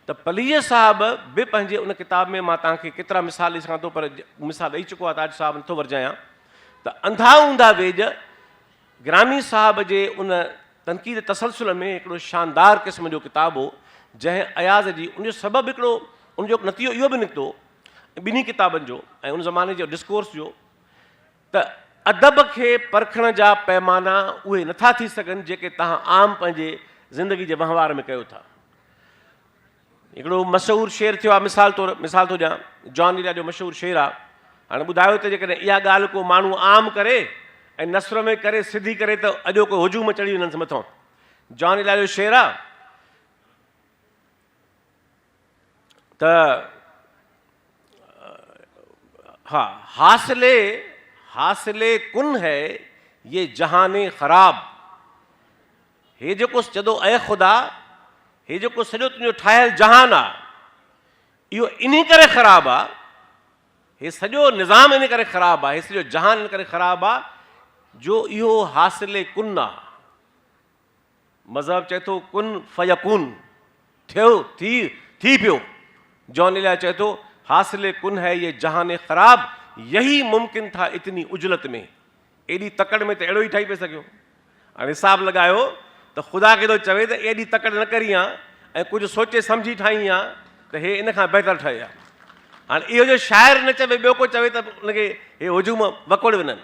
ته پليجي صاحب به پنهنجي ان ڪتاب ۾ مان توهان کي ڪيترا مثال ڏئي سگهان ٿو پر مثال ڏئي چڪو آهي تاج صاحب نٿو ورجايان ته انڌا اونڌا ويڄ گرامي صاحب جي ان تنقيد تسلسل ۾ هڪڙو شاندار قسم جو ڪتاب هو جنهن اياز جي ان جو سبب هڪڙو ان جو نتيجو اهو به نڪتو ٻنهي ڪتابن جو ۽ ان زماني جي ڊسڪورس جو ته ادب کي پرکڻ جا پيمانا اهي نٿا ٿي سگهن جيڪي توهان عام پنهنجي زندگي جي وهنوار ۾ ڪيو ٿا. هڪڙو مشهور شعر ٿيو آهي مثال طور مثال ٿو ڏيان جان ليلا جو مشهور شعر آهي هاڻي ٻڌايو ته جيڪڏهن اها ڳالهه ڪو ماڻهو عام ڪري ۽ نثر ۾ ڪري سڌي ڪري ته اڄوڪو هجوم چڙهي وڃنس مٿان جان ليلا جو شعر آهي ته ها حاصل حاصل ڪن هي يه جهان خراب هي جيڪو چدو اي خدا هي جيڪو سڄو تنهنجو ٺاهيل جهان آ اهو انهي ڪري خراب آ هي سڄو نظام ان ڪري خراب آ هي سڄو جهان ان ڪري خراب آ جو اهو حاصل ڪن آ مذهب چئي ٿو ڪن فيڪون، ٿيو، ٿي، ٿي پيو. جان ايليا چئي ٿو حاصل ڪن هي يه جهان خراب، يهي ممڪن ٿا اتني عجلت ۾. ايڏي تڪڙ ۾ ته اهڙو ئي ٺهي پئي سگهيو. هاڻي حساب لڳايو ته خدا کي ٿو چوي ته ايڏي تڪڙ نه ڪرين ها ۽ ڪجهه سوچي سمجهي ٺاهين ها ته هي ان کان بهتر ٺهي ها. هاڻي اهو جو شاعر نه چوي ٻيو ڪو چوي ته ان کي هي هجوم وڪوڙي وڃن.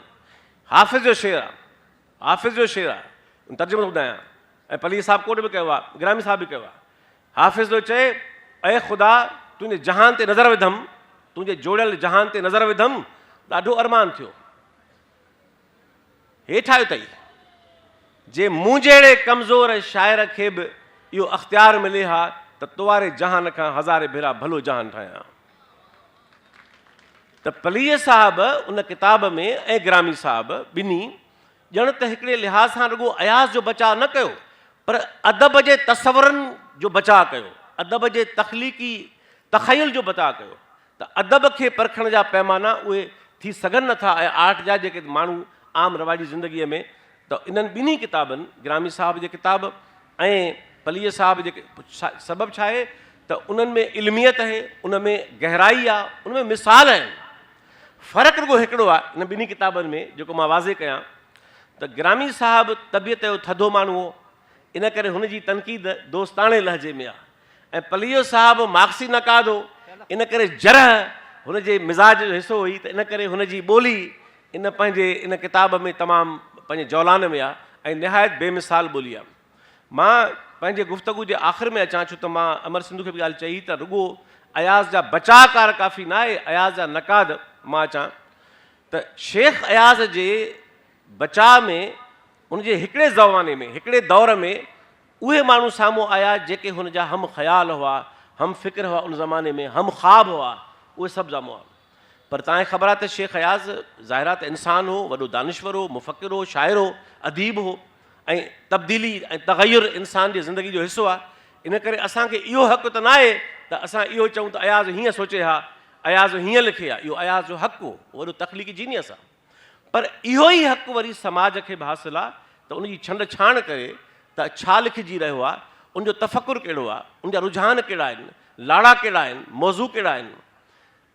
حافظ جو شعر آ. حافظ جو شعر آ. ترجمو ٿو ٻڌايان ۽ پليجي صاحب ڪوٽ به ڪيو آ، گرامي صاحب به ڪيو آ. حافظ ٿو چئي، اي خدا! تنهنجي جهان تي نظر وڌم، تنهنجي جوڙيل جهان تي نظر وڌم، ڏاڍو ارمان ٿيو. هيٺ آيو اٿئي. جي مون جهڙي ڪمزور شاعر کي به اهو اختيار ملي ها ته تو واري جهان کان هزارين ڀيرا ڀلو جهان ٺاهيان ها. ته پليجي صاحب ان ڪتاب ۾ ۽ گرامي صاحب ٻنهي ڄڻ ته هڪڙي لحاظ سان رڳو اياز جو بچاء نه ڪيو پر ادب جي تصورن جو بچاء ڪيو، ادب جي تخليقي تخيل جو بچاء ڪيو ته ادب کي پرکڻ جا پيمانا اهي ٿي سگهن نه ٿا ۽ آرٽ جا جيڪي ماڻهو عام رواجي زندگيء ۾ ته انهن ٻنهي ڪتابن گرامي صاحب جي ڪتاب ۽ پليجي صاحب جي سبب ڇا آهي ته انهن ۾ علميت آهي، ان ۾ گهرائي آهي، ان ۾ مثال آهن. فرق رڳو هڪڙو آهي انهن ٻنهي ڪتابن ۾ جيڪو مان واضح ڪيان ته گرامي صاحب طبيعت جو ٿڌو ماڻهو هو ان ڪري هن جي تنقيد دوستاڻي لهجي ۾ آهي ۽ پليجو صاحب مارڪسي نقاد هو ان ڪري جرح هن جي مزاج جو حصو هئي ته ان ڪري هن جي ٻولي ان پنهنجي ان ڪتاب ۾ تمام پنهنجي جولان ۾ آهي ۽ نهايت بي مثال ٻولي آهي. مان پنهنجي گفتگو جي آخر ۾ اچان ڇو ته مان امر سنڌو کي به ڳالهه چئي ته رڳو اياز جا بچاء ڪار ڪافي نه آهي اياز جا نقاد مان اچان ته شيخ اياز جي بچاء ۾ ان جي هڪڙي زماني ۾ هڪڙي دور ۾ اهي ماڻهو سامهون آيا جيڪي هن جا هم خيال هئا هم فڪر هئا ان زماني ۾ هم خواب هئا اهي سڀ سامهون آيا پر توهان کي خبر آهي ته شيخ اياز ظاهر آهي ته انسان هو، وڏو دانشور هو، مفڪر هو، شاعر هو، اديب هو ۽ تبديلي ۽ تغير انسان جي زندگي جو حصو آهي. ان ڪري اسان کي اهو حق ته ناهي ته اسان اهو چئون ته اياز هيئن سوچي ها، اياز هيئن لکي ها. اهو اياز جو حق هو، هو وڏو تخليقي جينيس آهي. پر اهو ئي حق وري سماج کي به حاصل آهي ته ان جي ڇنڊ ڇاڻ ڪري ته ڇا لکجي رهيو آهي، ان جو تفڪر ڪهڙو آهي، ان جا رجحان ڪهڙا آهن، لاڙا ڪهڙا آهن، موضوع ڪهڙا آهن.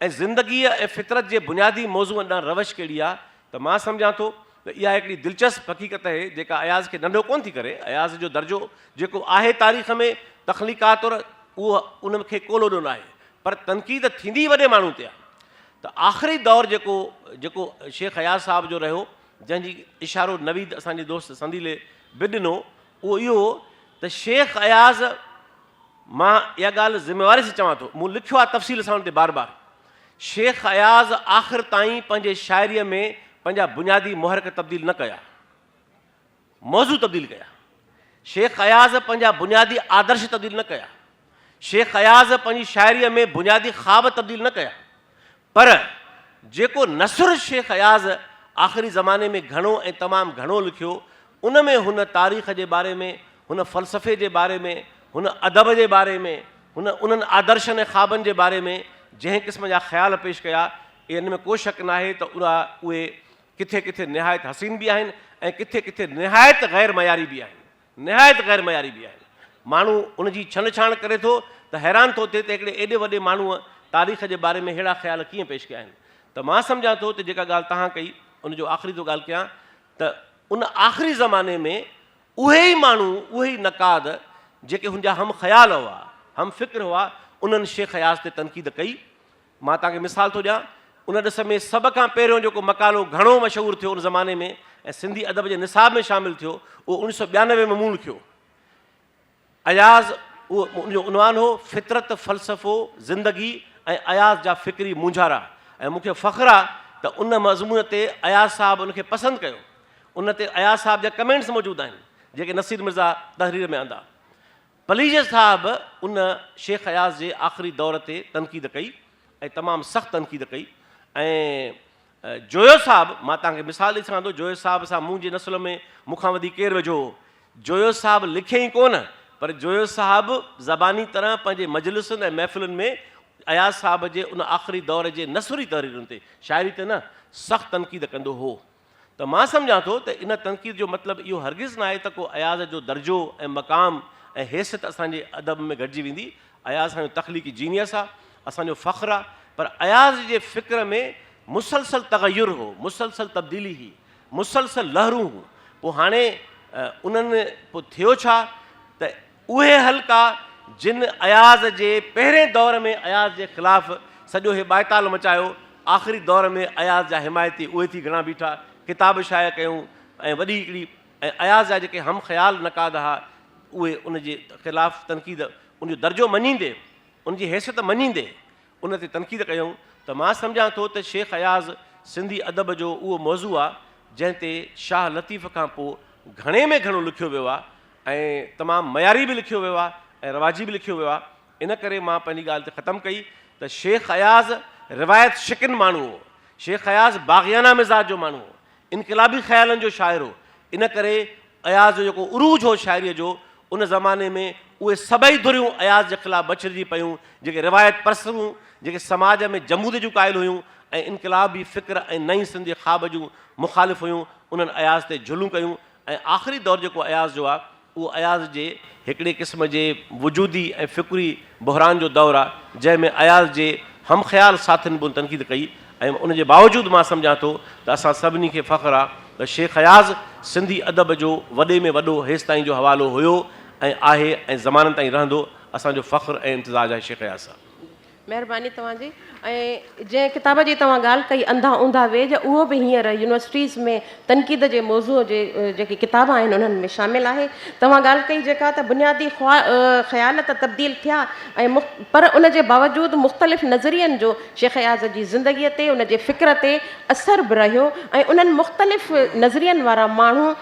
۽ زندگيء ۽ فطرت جي بنيادي موضوعن ڏانهن روش ڪهڙي آهي ته مان سمجهان ٿو ته اها هڪڙي دلچسپ حقيقت اهي جيڪا اياز کي ننڍو ڪونه ٿي ڪري. اياز جو درجو جيڪو آهي تاريخ ۾ تخليقات طور اهو ان کي ڪو لوڏو ناهي پر تنقيد ٿيندي ئي وڏي ماڻهو تي آهي ته آخري دور جيڪو جيڪو شيخ اياز صاحب جو رهيو جنهن جي اشارو نويد اسان جي دوست سنديلي به ڏنو اهو اهو هو ته شيخ اياز مان اها ڳالهه ذميواري سان چوان ٿو، مون لکيو آهي تفصيل سان ان تي بار بار. شيخ اياز آخر تائين پنهنجي شاعريء ۾ پنهنجا بنيادي محرڪ تبديل نه ڪيا. موضوع تبديل ڪيا. شيخ اياز پنهنجا بنيادي آدرش تبديل نه ڪيا. شيخ اياز پنهنجي شاعريء ۾ بنيادي خواب تبديل نه ڪيا. پر جيڪو نثر شيخ اياز آخري زماني ۾ گهڻو ۽ تمام گهڻو لکيو، ان ۾ هن تاريخ جي باري ۾، هن فلسفي جي باري ۾، هن ادب جي باري ۾، هن انهن آدرشن ۽ خوابن جي باري ۾ جنهن قسم جا خيال پيش ڪيا، ان ۾ ڪو شڪ ناهي ته اهي ڪٿي ڪٿي نهايت حسين به آهن ۽ ڪٿي ڪٿي نهايت غير معياري به آهن. نهايت غير معياري به آهن. ماڻهو ان جي ڇنڊ ڇاڻ ڪري ٿو ته حيران ٿو ٿئي ته هڪڙي ايڏي وڏي ماڻهوء تاريخ جي باري ۾ ههڙا خيال ڪيئن پيش ڪيا آهن. ته مان سمجهان ٿو ته جيڪا ڳالهه توهان ڪئي ان جو آخري ٿو ڳالهه ڪيان ته ان آخري زماني ۾ اهي ئي ماڻهو اهي ئي نقاد جيڪي هن جا هم خيال هئا هم فڪر هئا انهن شيخ اياز تي تنقيد ڪئي مان توهان کي مثال ٿو ڏيان، ان ڏس ۾ سڀ کان پهريون جيڪو مقالو گهڻو مشهور ٿيو ان زماني ۾ ۽ سنڌي ادب جي نصاب ۾ شامل ٿيو، اهو 1992 ۾ مون لکيو. اياز، اهو ان جو عنوان هو، فطرت، فلسفو، زندگي ۽ اياز جا فڪري مونجهارا ۽ مون کي فخر آ ته ان مضمون تي اياز صاحب ان کي پسند ڪيو. ان تي اياز صاحب جا ڪمينٽس موجود آهن، جيڪي نصير مرزا تحرير ۾ آندا. پليجي صاحب ان شيخ اياز جي آخري دور تي تنقيد ڪئي ۽ تمام سخت تنقيد ڪئي ۽ جويو صاحب مان توهان کي مثال ڏئي سگهان ٿو جويو صاحب سان منهنجي نسل ۾ مون کان وڌيڪ ڪير ويجهو هو جويو صاحب لکي ئي ڪونه پر جويو صاحب زباني طرح پنهنجي مجلسن ۽ محفلن ۾ اياز صاحب جي ان آخري دور جي نثري تحريرن تي شاعري تي نه سخت تنقيد ڪندو هو. ته مان سمجهان ٿو ته ان تنقيد جو مطلب اهو هرگز ناهي ته ڪو اياز جو درجو ۽ مقام ۽ حيثيت اسان جي ادب ۾ گهٽجي ويندي. اياز اسان جو تخليقي جينيس آ، اسان جو فخر آ، پر اياز جي فڪر ۾ مسلسل تغير هو، مسلسل تبديلي هئي. مسلسل لهرون هيون. پوء هاڻي انهن پوء ٿيو ڇا ته اهي حلقا جن اياز جي پهرين دور ۾ اياز جي خلاف سڄو هي ٻائيتال مچايو، آخري دور ۾ اياز جا حمايتي اهي ٿي گهڻا بيٺا، ڪتاب شايع ڪيائون ۽ وڏي هڪڙي ۽ اياز جا جيڪي هم خيال نقاد ها اهي ان جي خلاف تنقيد ان جو درجو مڃيندي ان جي حيثيت مڃيندي ان تي تنقيد ڪيائون ته مان سمجهان ٿو ته شيخ اياز سنڌي ادب جو اهو موضوع آ جنهن تي شاهه لطيف کان پوء گهڻي ۾ گهڻو لکيو ويو آ ۽ تمام معياري به لکيو ويو آ ۽ رواجي به لکيو ويو آ ان ڪري مان پنهنجي ڳالهه تي ختم ڪئي ته شيخ اياز روايت شڪن ماڻهو هو شيخ اياز باغيانه مزاج جو ماڻهو هو انقلابي خيالن جو شاعر هو، ان ڪري اياز جو جيڪو عروج هو شاعريء جو، ان زماني ۾ اهي سڀئي ڌريون اياز جي خلاف مڇرجي پيون، جيڪي روايت پرست هيون، جيڪي سماج ۾ جمود جون قائل هيون ۽ انقلابي فڪر ۽ نئين سنڌ جي خواب جون مخالف هيون، انهن اياز تي جهلون ڪيون ۽ آخري دور جيڪو اياز جو آ، اهو اياز جي هڪڙي قسم جي وجودي ۽ فڪري بحران جو دور آ، جنهن ۾ اياز جي هم خيال ساٿين به تنقيد ڪئي ۽ ان جي باوجود مان سمجهان ٿو ته اسان سڀني کي فخر آ ته شيخ اياز سنڌي ادب جو وڏي ۾ وڏو هيستائين جو حوالو هيو ۽ آهي ۽ زمانن تائين رهندو، اسان جو فخر ۽ امتزاج آهي شيخ اياز صاحب. مهرباني توهان جي ۽ جنهن ڪتاب جي توهان ڳالهه ڪئي انڌا اونڌا ويڄ اهو به هينئر يونيورسٽيز ۾ تنقيد جي موضوع جي جيڪي ڪتاب آهن انهن ۾ شامل آهي توهان ڳالهه ڪئي جيڪا ته بنيادي خيال ته تبديل ٿيا ۽ پر ان جي باوجود مختلف نظرين جو شيخ اياز جي زندگي تي ان جي فڪر تي اثر به رهيو ۽ انهن مختلف نظرين وارا ماڻهو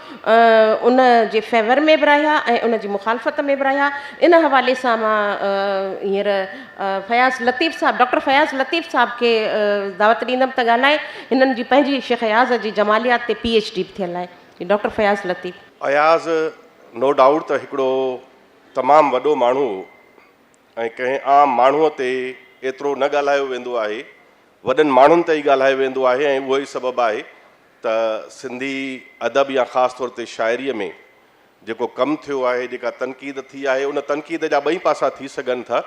ان جي فيور ۾ به رهيا ۽ ان جي مخالفت ۾ به رهيا ان حوالي سان مان هينئر فياض لطيف صاحب ڊاڪٽر فياض لطيف صاحب کي دعوت ڏيندم ته ڳالهائي هنن جي پنهنجي شيخ اياز جي جماليات تي پي ايڇ ڊي به ٿيل آهي doctor Fayaz Latif. Ayaz no doubt ته هڪڙو تمام وڏو ماڻهو هو ۽ ڪنهن عام ماڻهوء تي ايترو نه ڳالهايو ويندو آهي، وڏن ماڻهن تي ئي ڳالهايو ويندو آهي ۽ اهو ئي سبب آهي ته سنڌي ادب يا خاص طور تي شاعريء ۾ جيڪو ڪم ٿيو آهي، جيڪا تنقيد ٿي آهي، ان تنقيد جا ٻئي پاسا ٿي سگهن ٿا.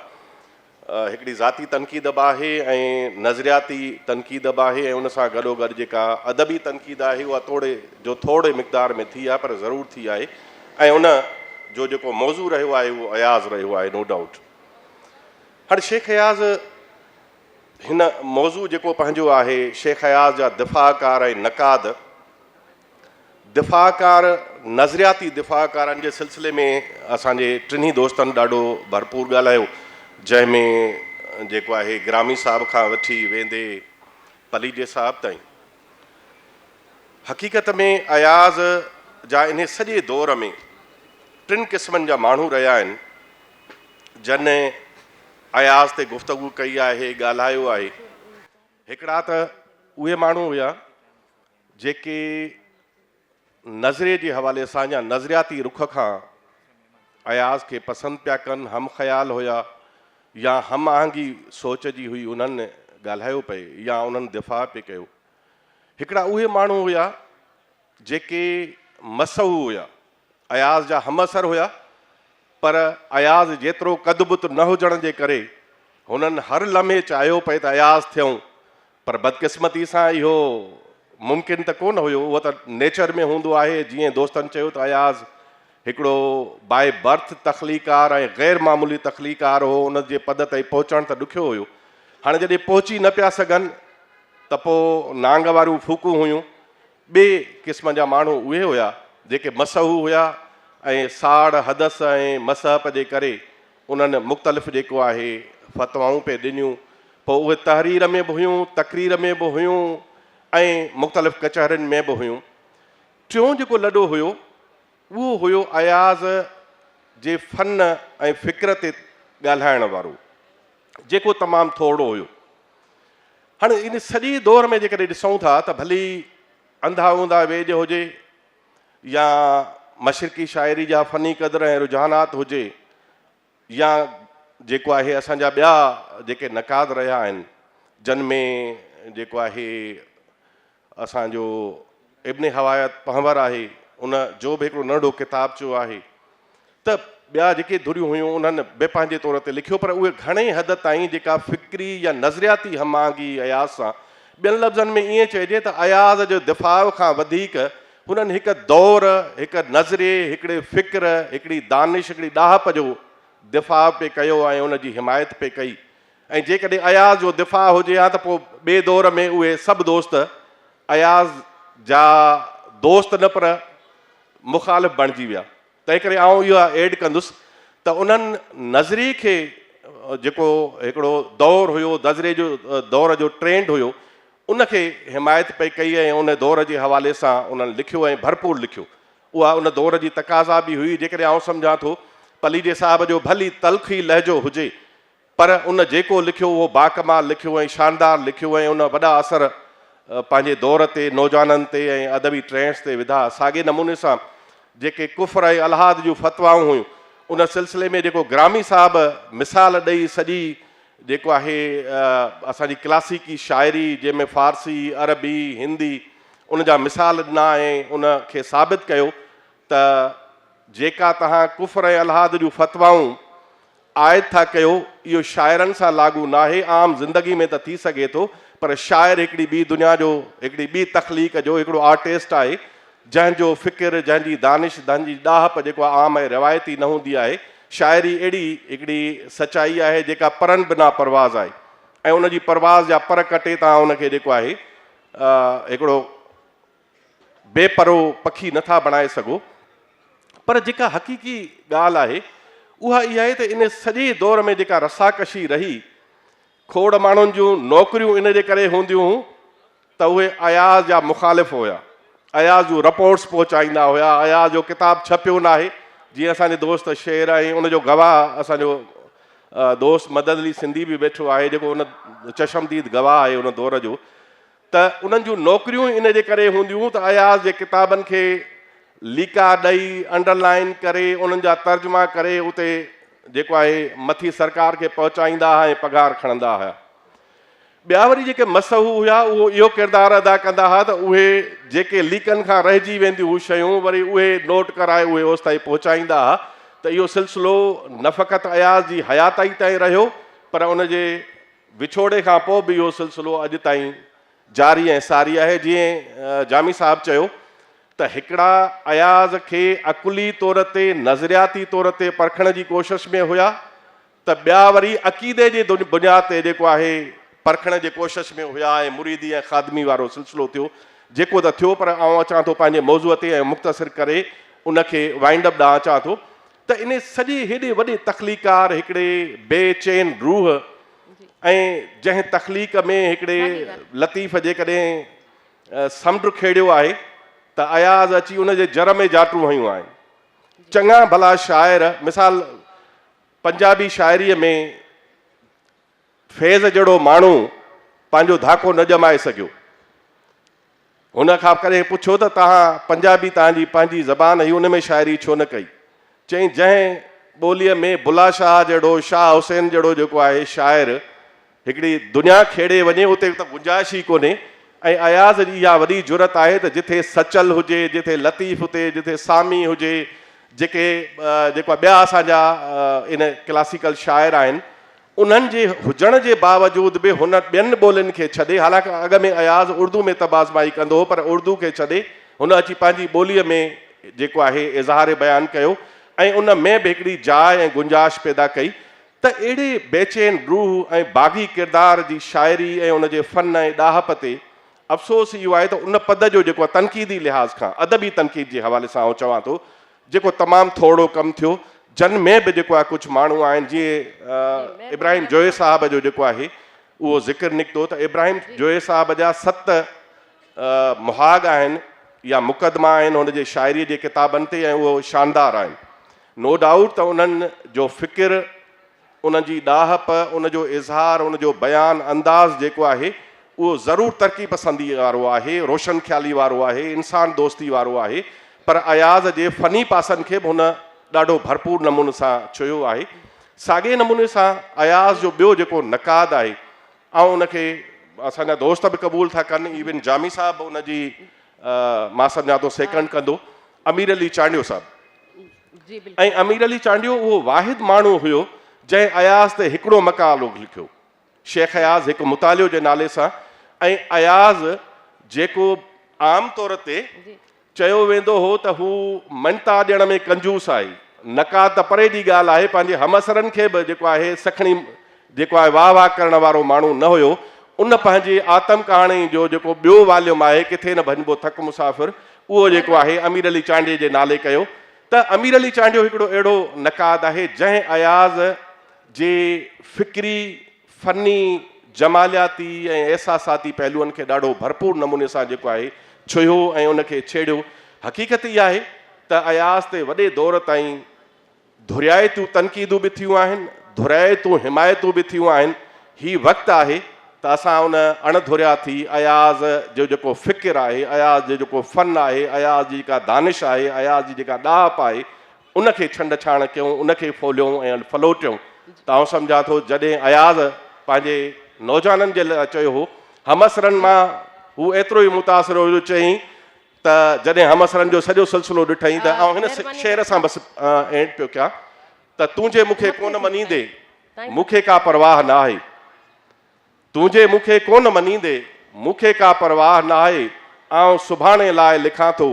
هڪڙي ذاتي تنقيد به آهي ۽ نظرياتي تنقيد به آهي ۽ ان سان گڏوگڏ جيڪا ادبي تنقيد آهي اها توڙي جو ٿورڙي مقدار ۾ ٿي آهي پر ضرور ٿي آهي ۽ ان جو جيڪو موضوع رهيو آهي اهو اياز رهيو آهي نو ڊائوٽ. هاڻي شيخ اياز هن موضوع جيڪو پنهنجو آهي شيخ اياز جا دفاع ڪار ۽ نقاد، دفاع ڪار نظرياتي دفاع ڪارن جي سلسلي ۾ اسان جي ٽنهي دوستن ڏاڍو ڀرپور ڳالهايو جنهن ۾ جيڪو آهي گرامي صاحب کان وٺي ويندي پليجي صاحب تائين حقيقت ۾ اياز جا انهي سڄي دور ۾ ٽن قسمن جا ماڻهو رهيا آهن جن اياز تي گفتگو ڪئي آهي، ڳالهايو آهي. هڪڙا ته اهي ماڻهو هيا جيڪي نظريي جي حوالي سان يا نظرياتي رخ کان اياز کي پسند پيا ڪن، هم خيال هيا يا هم آهنگي سوچ جي هئي انهن ڳالهايو پئي يا انهن دفاع پئي ڪيو. هڪڙا اهي ماڻهو هيا جيڪي مسهو هيا، اياز جا همعصر هيا پر اياز جيترو قد بت نه هجڻ جي ڪري هنن هر لمحي چاهيو پئي ته اياز ٿيون پر بدقسمتي سان اهو ممڪن ته ڪونه هيو اهو ته نيچر ۾ هوندو آهي جيئن دوستن چيو ته اياز هڪڙو باء برٿ تخليقار ۽ غير معمولي تخليقار هو ان جي پد تائين پهچڻ ته ڏکيو هيو هاڻي جڏهن پهچي نه پيا سگهن ته پوء نانگ واريون ڦوڪون هيون ٻئي قسم جا ماڻهو اهي هيا، جيڪي مسهو هيا ۽ ساڙ، حدث ۽ مسهپ جي ڪري انهن مختلف جيڪو آهي فتوائون پئي ڏنيون. پوء اهي تحرير ۾ به هيون، تقرير ۾ به هيون ۽ مختلف ڪچهرين ۾ به هيون. ٽيون جيڪو لڏو هيو، اهو هيو اياز جي فن ۽ فڪر تي ڳالهائڻ وارو، جيڪو تمام ٿورڙو هيو. هاڻي ان سڄي دور ۾ جيڪڏهن ڏسون ٿا ته ڀلي انڌا اونڌا ويڄ هجي يا مشرقي شاعري جا فني قدر ۽ رجحانات هجي يا جيڪو آهي اسان جا ٻيا جيڪي نقاد رهيا آهن جن ۾ جيڪو آهي اسان جو ابن حوايت پنهور آهي ان جو به هڪڙو ننڍڙو ڪتابچو آهي ته ٻيا جيڪي ڌريون هيون انهن به پنهنجي طور تي لکيو پر اهي گهڻي حد تائين جيڪا فڪري يا نظرياتي هم آهنگي اياز سان ٻين لفظن ۾ ائين چئجي ته اياز جو دفاع کان وڌيڪ هنن هڪ دور، هڪ نظريي، هڪڙي فڪر، هڪڙي دانش، هڪڙي ڏاهپ جو دفاع پئي ڪيو ۽ ان جي حمايت پئي ڪئي ۽ جيڪڏهن اياز جو دفاع هجي ها ته پوء ٻئي دور ۾ اهي سڀ دوست اياز جا دوست نه پر مخالف بڻجي ويا. تنهنڪري آئون اها ايڊ ڪندس ته انهن نظريي کي جيڪو هڪڙو دور هيو، نظريي جو دور جو ٽرينڊ هيو، ان کي حمايت پئي ڪئي ۽ ان دور جي حوالي سان انهن لکيو ۽ ڀرپور لکيو. اها ان دور جي تقاضا به هئي. جيڪڏهن آئون سمجهان ٿو پليجي صاحب جو ڀلي تلخ ئي لهجو هجي پر ان جيڪو لکيو اهو باڪمال لکيو ۽ شاندار لکيو ۽ ان وڏا اثر پنهنجي دور تي، نوجوانن تي ۽ ادبي ٽرينڊس تي وڌا. ساڳئي نموني سان جيڪي ڪفر ۽ الحاد جون فتوائون هيون ان سلسلي ۾ جيڪو گرامي صاحب مثال ڏئي سڄي جيڪو آهي اسان جي ڪلاسيڪي شاعري جنهن ۾ فارسي، عربي، هندي ان جا مثال ڏنا ۽ ان کي ثابت ڪيو ته جيڪا توهان ڪفر ۽ الحاد جون فتوائون عائد ٿا ڪيو اهو شاعرن سان لاڳو ناهي، عام زندگي ۾ ته ٿي سگهي ٿو پر شاعر هڪڙي ٻي دنيا جو، هڪڙي ٻي تخليق جو هڪڙو آرٽسٽ آهي، جنهن جو فڪر، جنهن جي دانش، جنهن جي ڏاهپ جيڪو عام ۽ روايتي نه هوندي آهي. شاعري اهڙي هڪڙي سچائي آهي جيڪا پرن بنا پرواز آهي ۽ ان جي پرواز جا پر ڪٽي توهان ان کي جيڪو آهي هڪڙو بي پرو پکي نه ٿا بڻائي سگهو پر جيڪا حقيقي ڳالهه آهي اها اها آهي ته ان سڄي دور ۾ جيڪا رساڪشي رهي کوڙ ماڻهن جون نوڪريون ان جي ڪري هونديون هيون ته اهي اياز جا مخالف هيا اياز جون رپورٽس پهچائيندا هيا اياز جو ڪتاب ڇپيو ناهي جيئن اسان جي دوست شعر ۽ ان جو گواهه اسان جو دوست مدد علي سنڌي به ويٺو آهي جيڪو ان چشمديد گواهه آهي ان دور جو ته انهن جون نوڪريون ئي ان جي ڪري هونديون ته اياز جي ڪتابن کي ليڪا ڏئي، انڊر لائين ڪري، انهن جا ترجما ڪري اتي جيڪو آهي مٿي سرڪار کي پهچائيندا ها ۽ پگهار کڻندا هيا. ٻيا وري جيڪي مسهو هيا اهو اهو ڪردار ادا ڪندا ها ته اهي جيڪي ليڪن کان رهجي وينديون هيون شيون وري اهي نوٽ ڪرائي اهي اوستائين پهچائيندا ها ته اهو سلسلو نه فقط اياز جي حياتائي تائين رهيو پر ان جي وڇوڙي کان پوء به اهو سلسلو اڄ تائين جاري ۽ ساري آهي. جيئن جامي صاحب چيو ته هڪڙا اياز کي عقلي طور تي نظرياتي طور تي پرکڻ جي ڪوشش ۾ هيا ته ٻيا وري عقيدي جي بنياد تي جيڪو آهي پرکڻ جي ڪوشش ۾ هيا ۽ مريدي ۽ خادمي وارو سلسلو ٿيو جيڪو ته ٿيو پر آئون اچان ٿو پنهنجي موضوع تي ۽ مختصر ڪري ان کي وائنڊ اپ ڏانهن اچان ٿو ته انهي سڄي هيڏي وڏي تخليقار هڪڙي بي چين روح ۽ جنهن تخليق ۾ هڪڙي لطيف جيڪڏهن سمنڊ کيڙيو آهي ته اياز اچي ان جي جر ۾ جاٽون هنيون آهن. چڱا ڀلا شاعر مثال پنجابي شاعريء ۾ فيض جهڙو ماڻهو پنهنجو ڌاڪو نه ڄمائي سگهيو. هن کان ڪڏهن پڇيو ته توهان پنجابي توهان جي پنهنجي زبان هئي ان ۾ شاعري ڇو نه ڪئي؟ چيائين جنهن ٻوليء ۾ بلا شاهه جهڙو شاهه حسين جهڙو جيڪو آهي شاعر هڪڙي دنيا کيڙي وڃي اتي ته گنجائش ئي ڪونهي ۽ اياز جي اها وڏي جرئت آهي ته جٿي سچل هجي جٿي لطيف هتي جٿي سامي هجي جيڪي جيڪو ٻيا اسان جا ان ڪلاسيڪل شاعر آهن انهن جي هجڻ جي باوجود به هن ٻين ٻولين کي ڇڏي، حالانڪ اڳ ۾ اياز اردو ۾ طبع آزمائي ڪندو هو پر اردو کي ڇڏي هن اچي پنهنجي ٻوليء ۾ جيڪو آهي اظهار بيان ڪيو ۽ ان ۾ به هڪڙي جاء ۽ گنجائش پيدا ڪئي ته اهڙي بيچين روح ۽ باغي ڪردار جي شاعري ۽ ان جي فن ۽ ڏاهپ تي افسوس اهو آهي ته ان پد جو جيڪو تنقيدي لحاظ کان ادبي تنقيد جي حوالي سان آئون چوان ٿو جيڪو تمام ٿورڙو ڪم ٿيو جن ۾ به جيڪو آهي ڪجهه ماڻهو آهن جيئن ابراهيم جويي صاحب جو جيڪو آهي اهو ذڪر نڪتو ته ابراهيم جويي صاحب جا 7 مهاڳ آهن يا مقدما آهن هن جي شاعري جي ڪتابن تي ۽ اهو شاندار آهن نو ڊائوٽ ته انهن جو فڪر ان جي ڏاهپ، ان جو اظهار، ان جو بيان انداز جيڪو آهي اهو ضرور ترقي پسنديء وارو آهي، روشن خيالي وارو آهي، انسان دوستي وارو آهي، پر اياز جي فني پاسن کي به هن ڏاڍو ڀرپور نموني سان ڇهيو آهي. ساڳئي نموني سان اياز جو ٻيو جيڪو نقاد آهي، آئون ان کي اسان جا دوست به قبول ٿا ڪن، ايون جامي صاحب به ان جي مان سمجهان ٿو سيڪنڊ ڪندو، امير علي چانڊيو صاحب. ۽ امير علي چانڊيو اهو واحد ماڻهو هيو جنهن اياز تي هڪڙو مقالو لکيو. شيخ اياز هڪ مطالعو جي نالي سان ۽ اياز جيڪو عام طور تي چيو ويندو هو ته هو مڃتا ڏيڻ ۾ ڪنجوس آهي، نقاد ته پري جي ڳالهه آهي، پنهنجي همعصرن کي به جيڪو آهي سکڻي جيڪو آهي واهه واهه ڪرڻ وارو ماڻهو نه هيو، ان پنهنجي آتم ڪهاڻي جو جيڪو ٻيو واليوم آهي ڪٿي نه ڀڃبو ٿڪ مسافر اهو جيڪو آهي امير علي چانڊيي جي نالي ڪيو ته امير علي چانڊيو هڪڙو اهڙو نقاد آهي جنهن اياز جي فڪري فني، جمالياتي ۽ احساساتي پهلوئن کي ڏاڍو ڀرپور نموني سان جيڪو آهي ڇهيو ۽ ان کي ڇيڙيو. حقيقت اها آهي ته اياز تي وڏي دور تائين ڌريائتيون تنقيدون به ٿيون آهن، ڌريائتون حمايتون به ٿيون آهن. هي وقت آهي ته اسان ان اڻ ڌريا ٿي اياز جو جيڪو فڪر آهي، اياز جو جيڪو فن آهي، اياز جي جيڪا دانش آهي، اياز جي جيڪا ڏاهپ آهي، ان کي ڇنڊ ڇاڻ ڪيون، ان کي ڦوليون ۽ ڦلوٽيون ته آئون سمجهان ٿو جڏهن اياز پنهنجي نوجوانن جي لاء چيو هو، همعصرن مان هو ايترو ئي متاثر هو جو چيائين ته جڏهن همعصرن جو سڄو سلسلو ڏٺائين ته آئون هن شعر سان بس اينڊ پيو ڪيان ته تون جي مون کي ڪونه مڃيندي، مون کي ڪا پرواهه نه آهي. تون جي مون کي ڪونه مڃيندي، مون کي ڪا پرواهه ناهي، آئون سڀاڻي لاء لکان ٿو،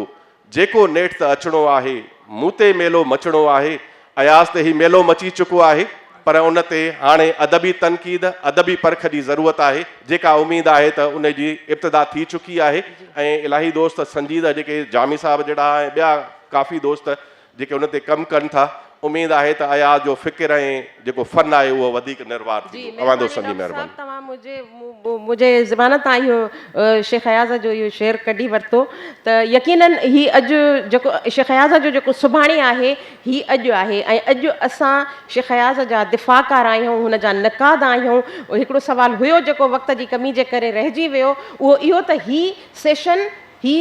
جيڪو نيٺ ته اچڻو آهي، مون تي ميلو مچڻو آهي. اياز تي هي ميلو مچي چڪو آهي، پر ان تي هاڻي ادبي تنقيد، ادبي پرک جي ضرورت آهي، جيڪا اميد آهي ته ان جي ابتدا ٿي چڪي آهي ۽ الاهي دوست سنجيده جيڪي جامي صاحب جهڙا ۽ ٻيا ڪافي دوست جيڪي ان تي ڪم ڪن ٿا، اميد آهي ته اياز جو فڪر ۽ جيڪو فن آهي اهو وڌيڪ نروار جي ٿيندو. اوهان مهرباني دوستن جي ڊاڪٽر صاحب مهرباني. توهان منهنجي منهنجي زبان تان اهو شيخ اياز جو اهو شعر ڪڍي ورتو ته يقينن هي اڄ جيڪو شيخ اياز جو جيڪو سڀاڻي آهي هي اڄ آهي ۽ اڄ اسان شيخ اياز جا دفاع ڪار آهيون هن جا نقاد آهيون هڪڙو سوال هيو جيڪو وقت جي ڪمي جي ڪري رهجي ويو اهو اهو ته هي سيشن هي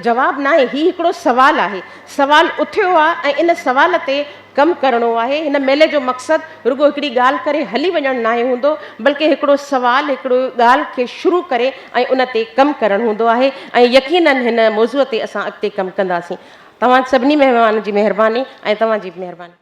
جواب ناهي، هي هڪڙو سوال آهي. سوال اٿيو آ ۽ ان سوال تي ڪم ڪرڻو آهي. هن ميلي جو مقصد رڳو هڪڙي ڳالهه ڪري هلي وڃڻ ناهي هوندو، بلڪه هڪڙو سوال، هڪڙو ڳالهه کي شروع ڪري ۽ ان تي ڪم ڪرڻ هوندو آهي ۽ يقينن هن موضوع تي اسان اڳتي ڪم ڪنداسين. توهان سڀني مهمانن جي مهرباني ۽ توهان جي به مهرباني.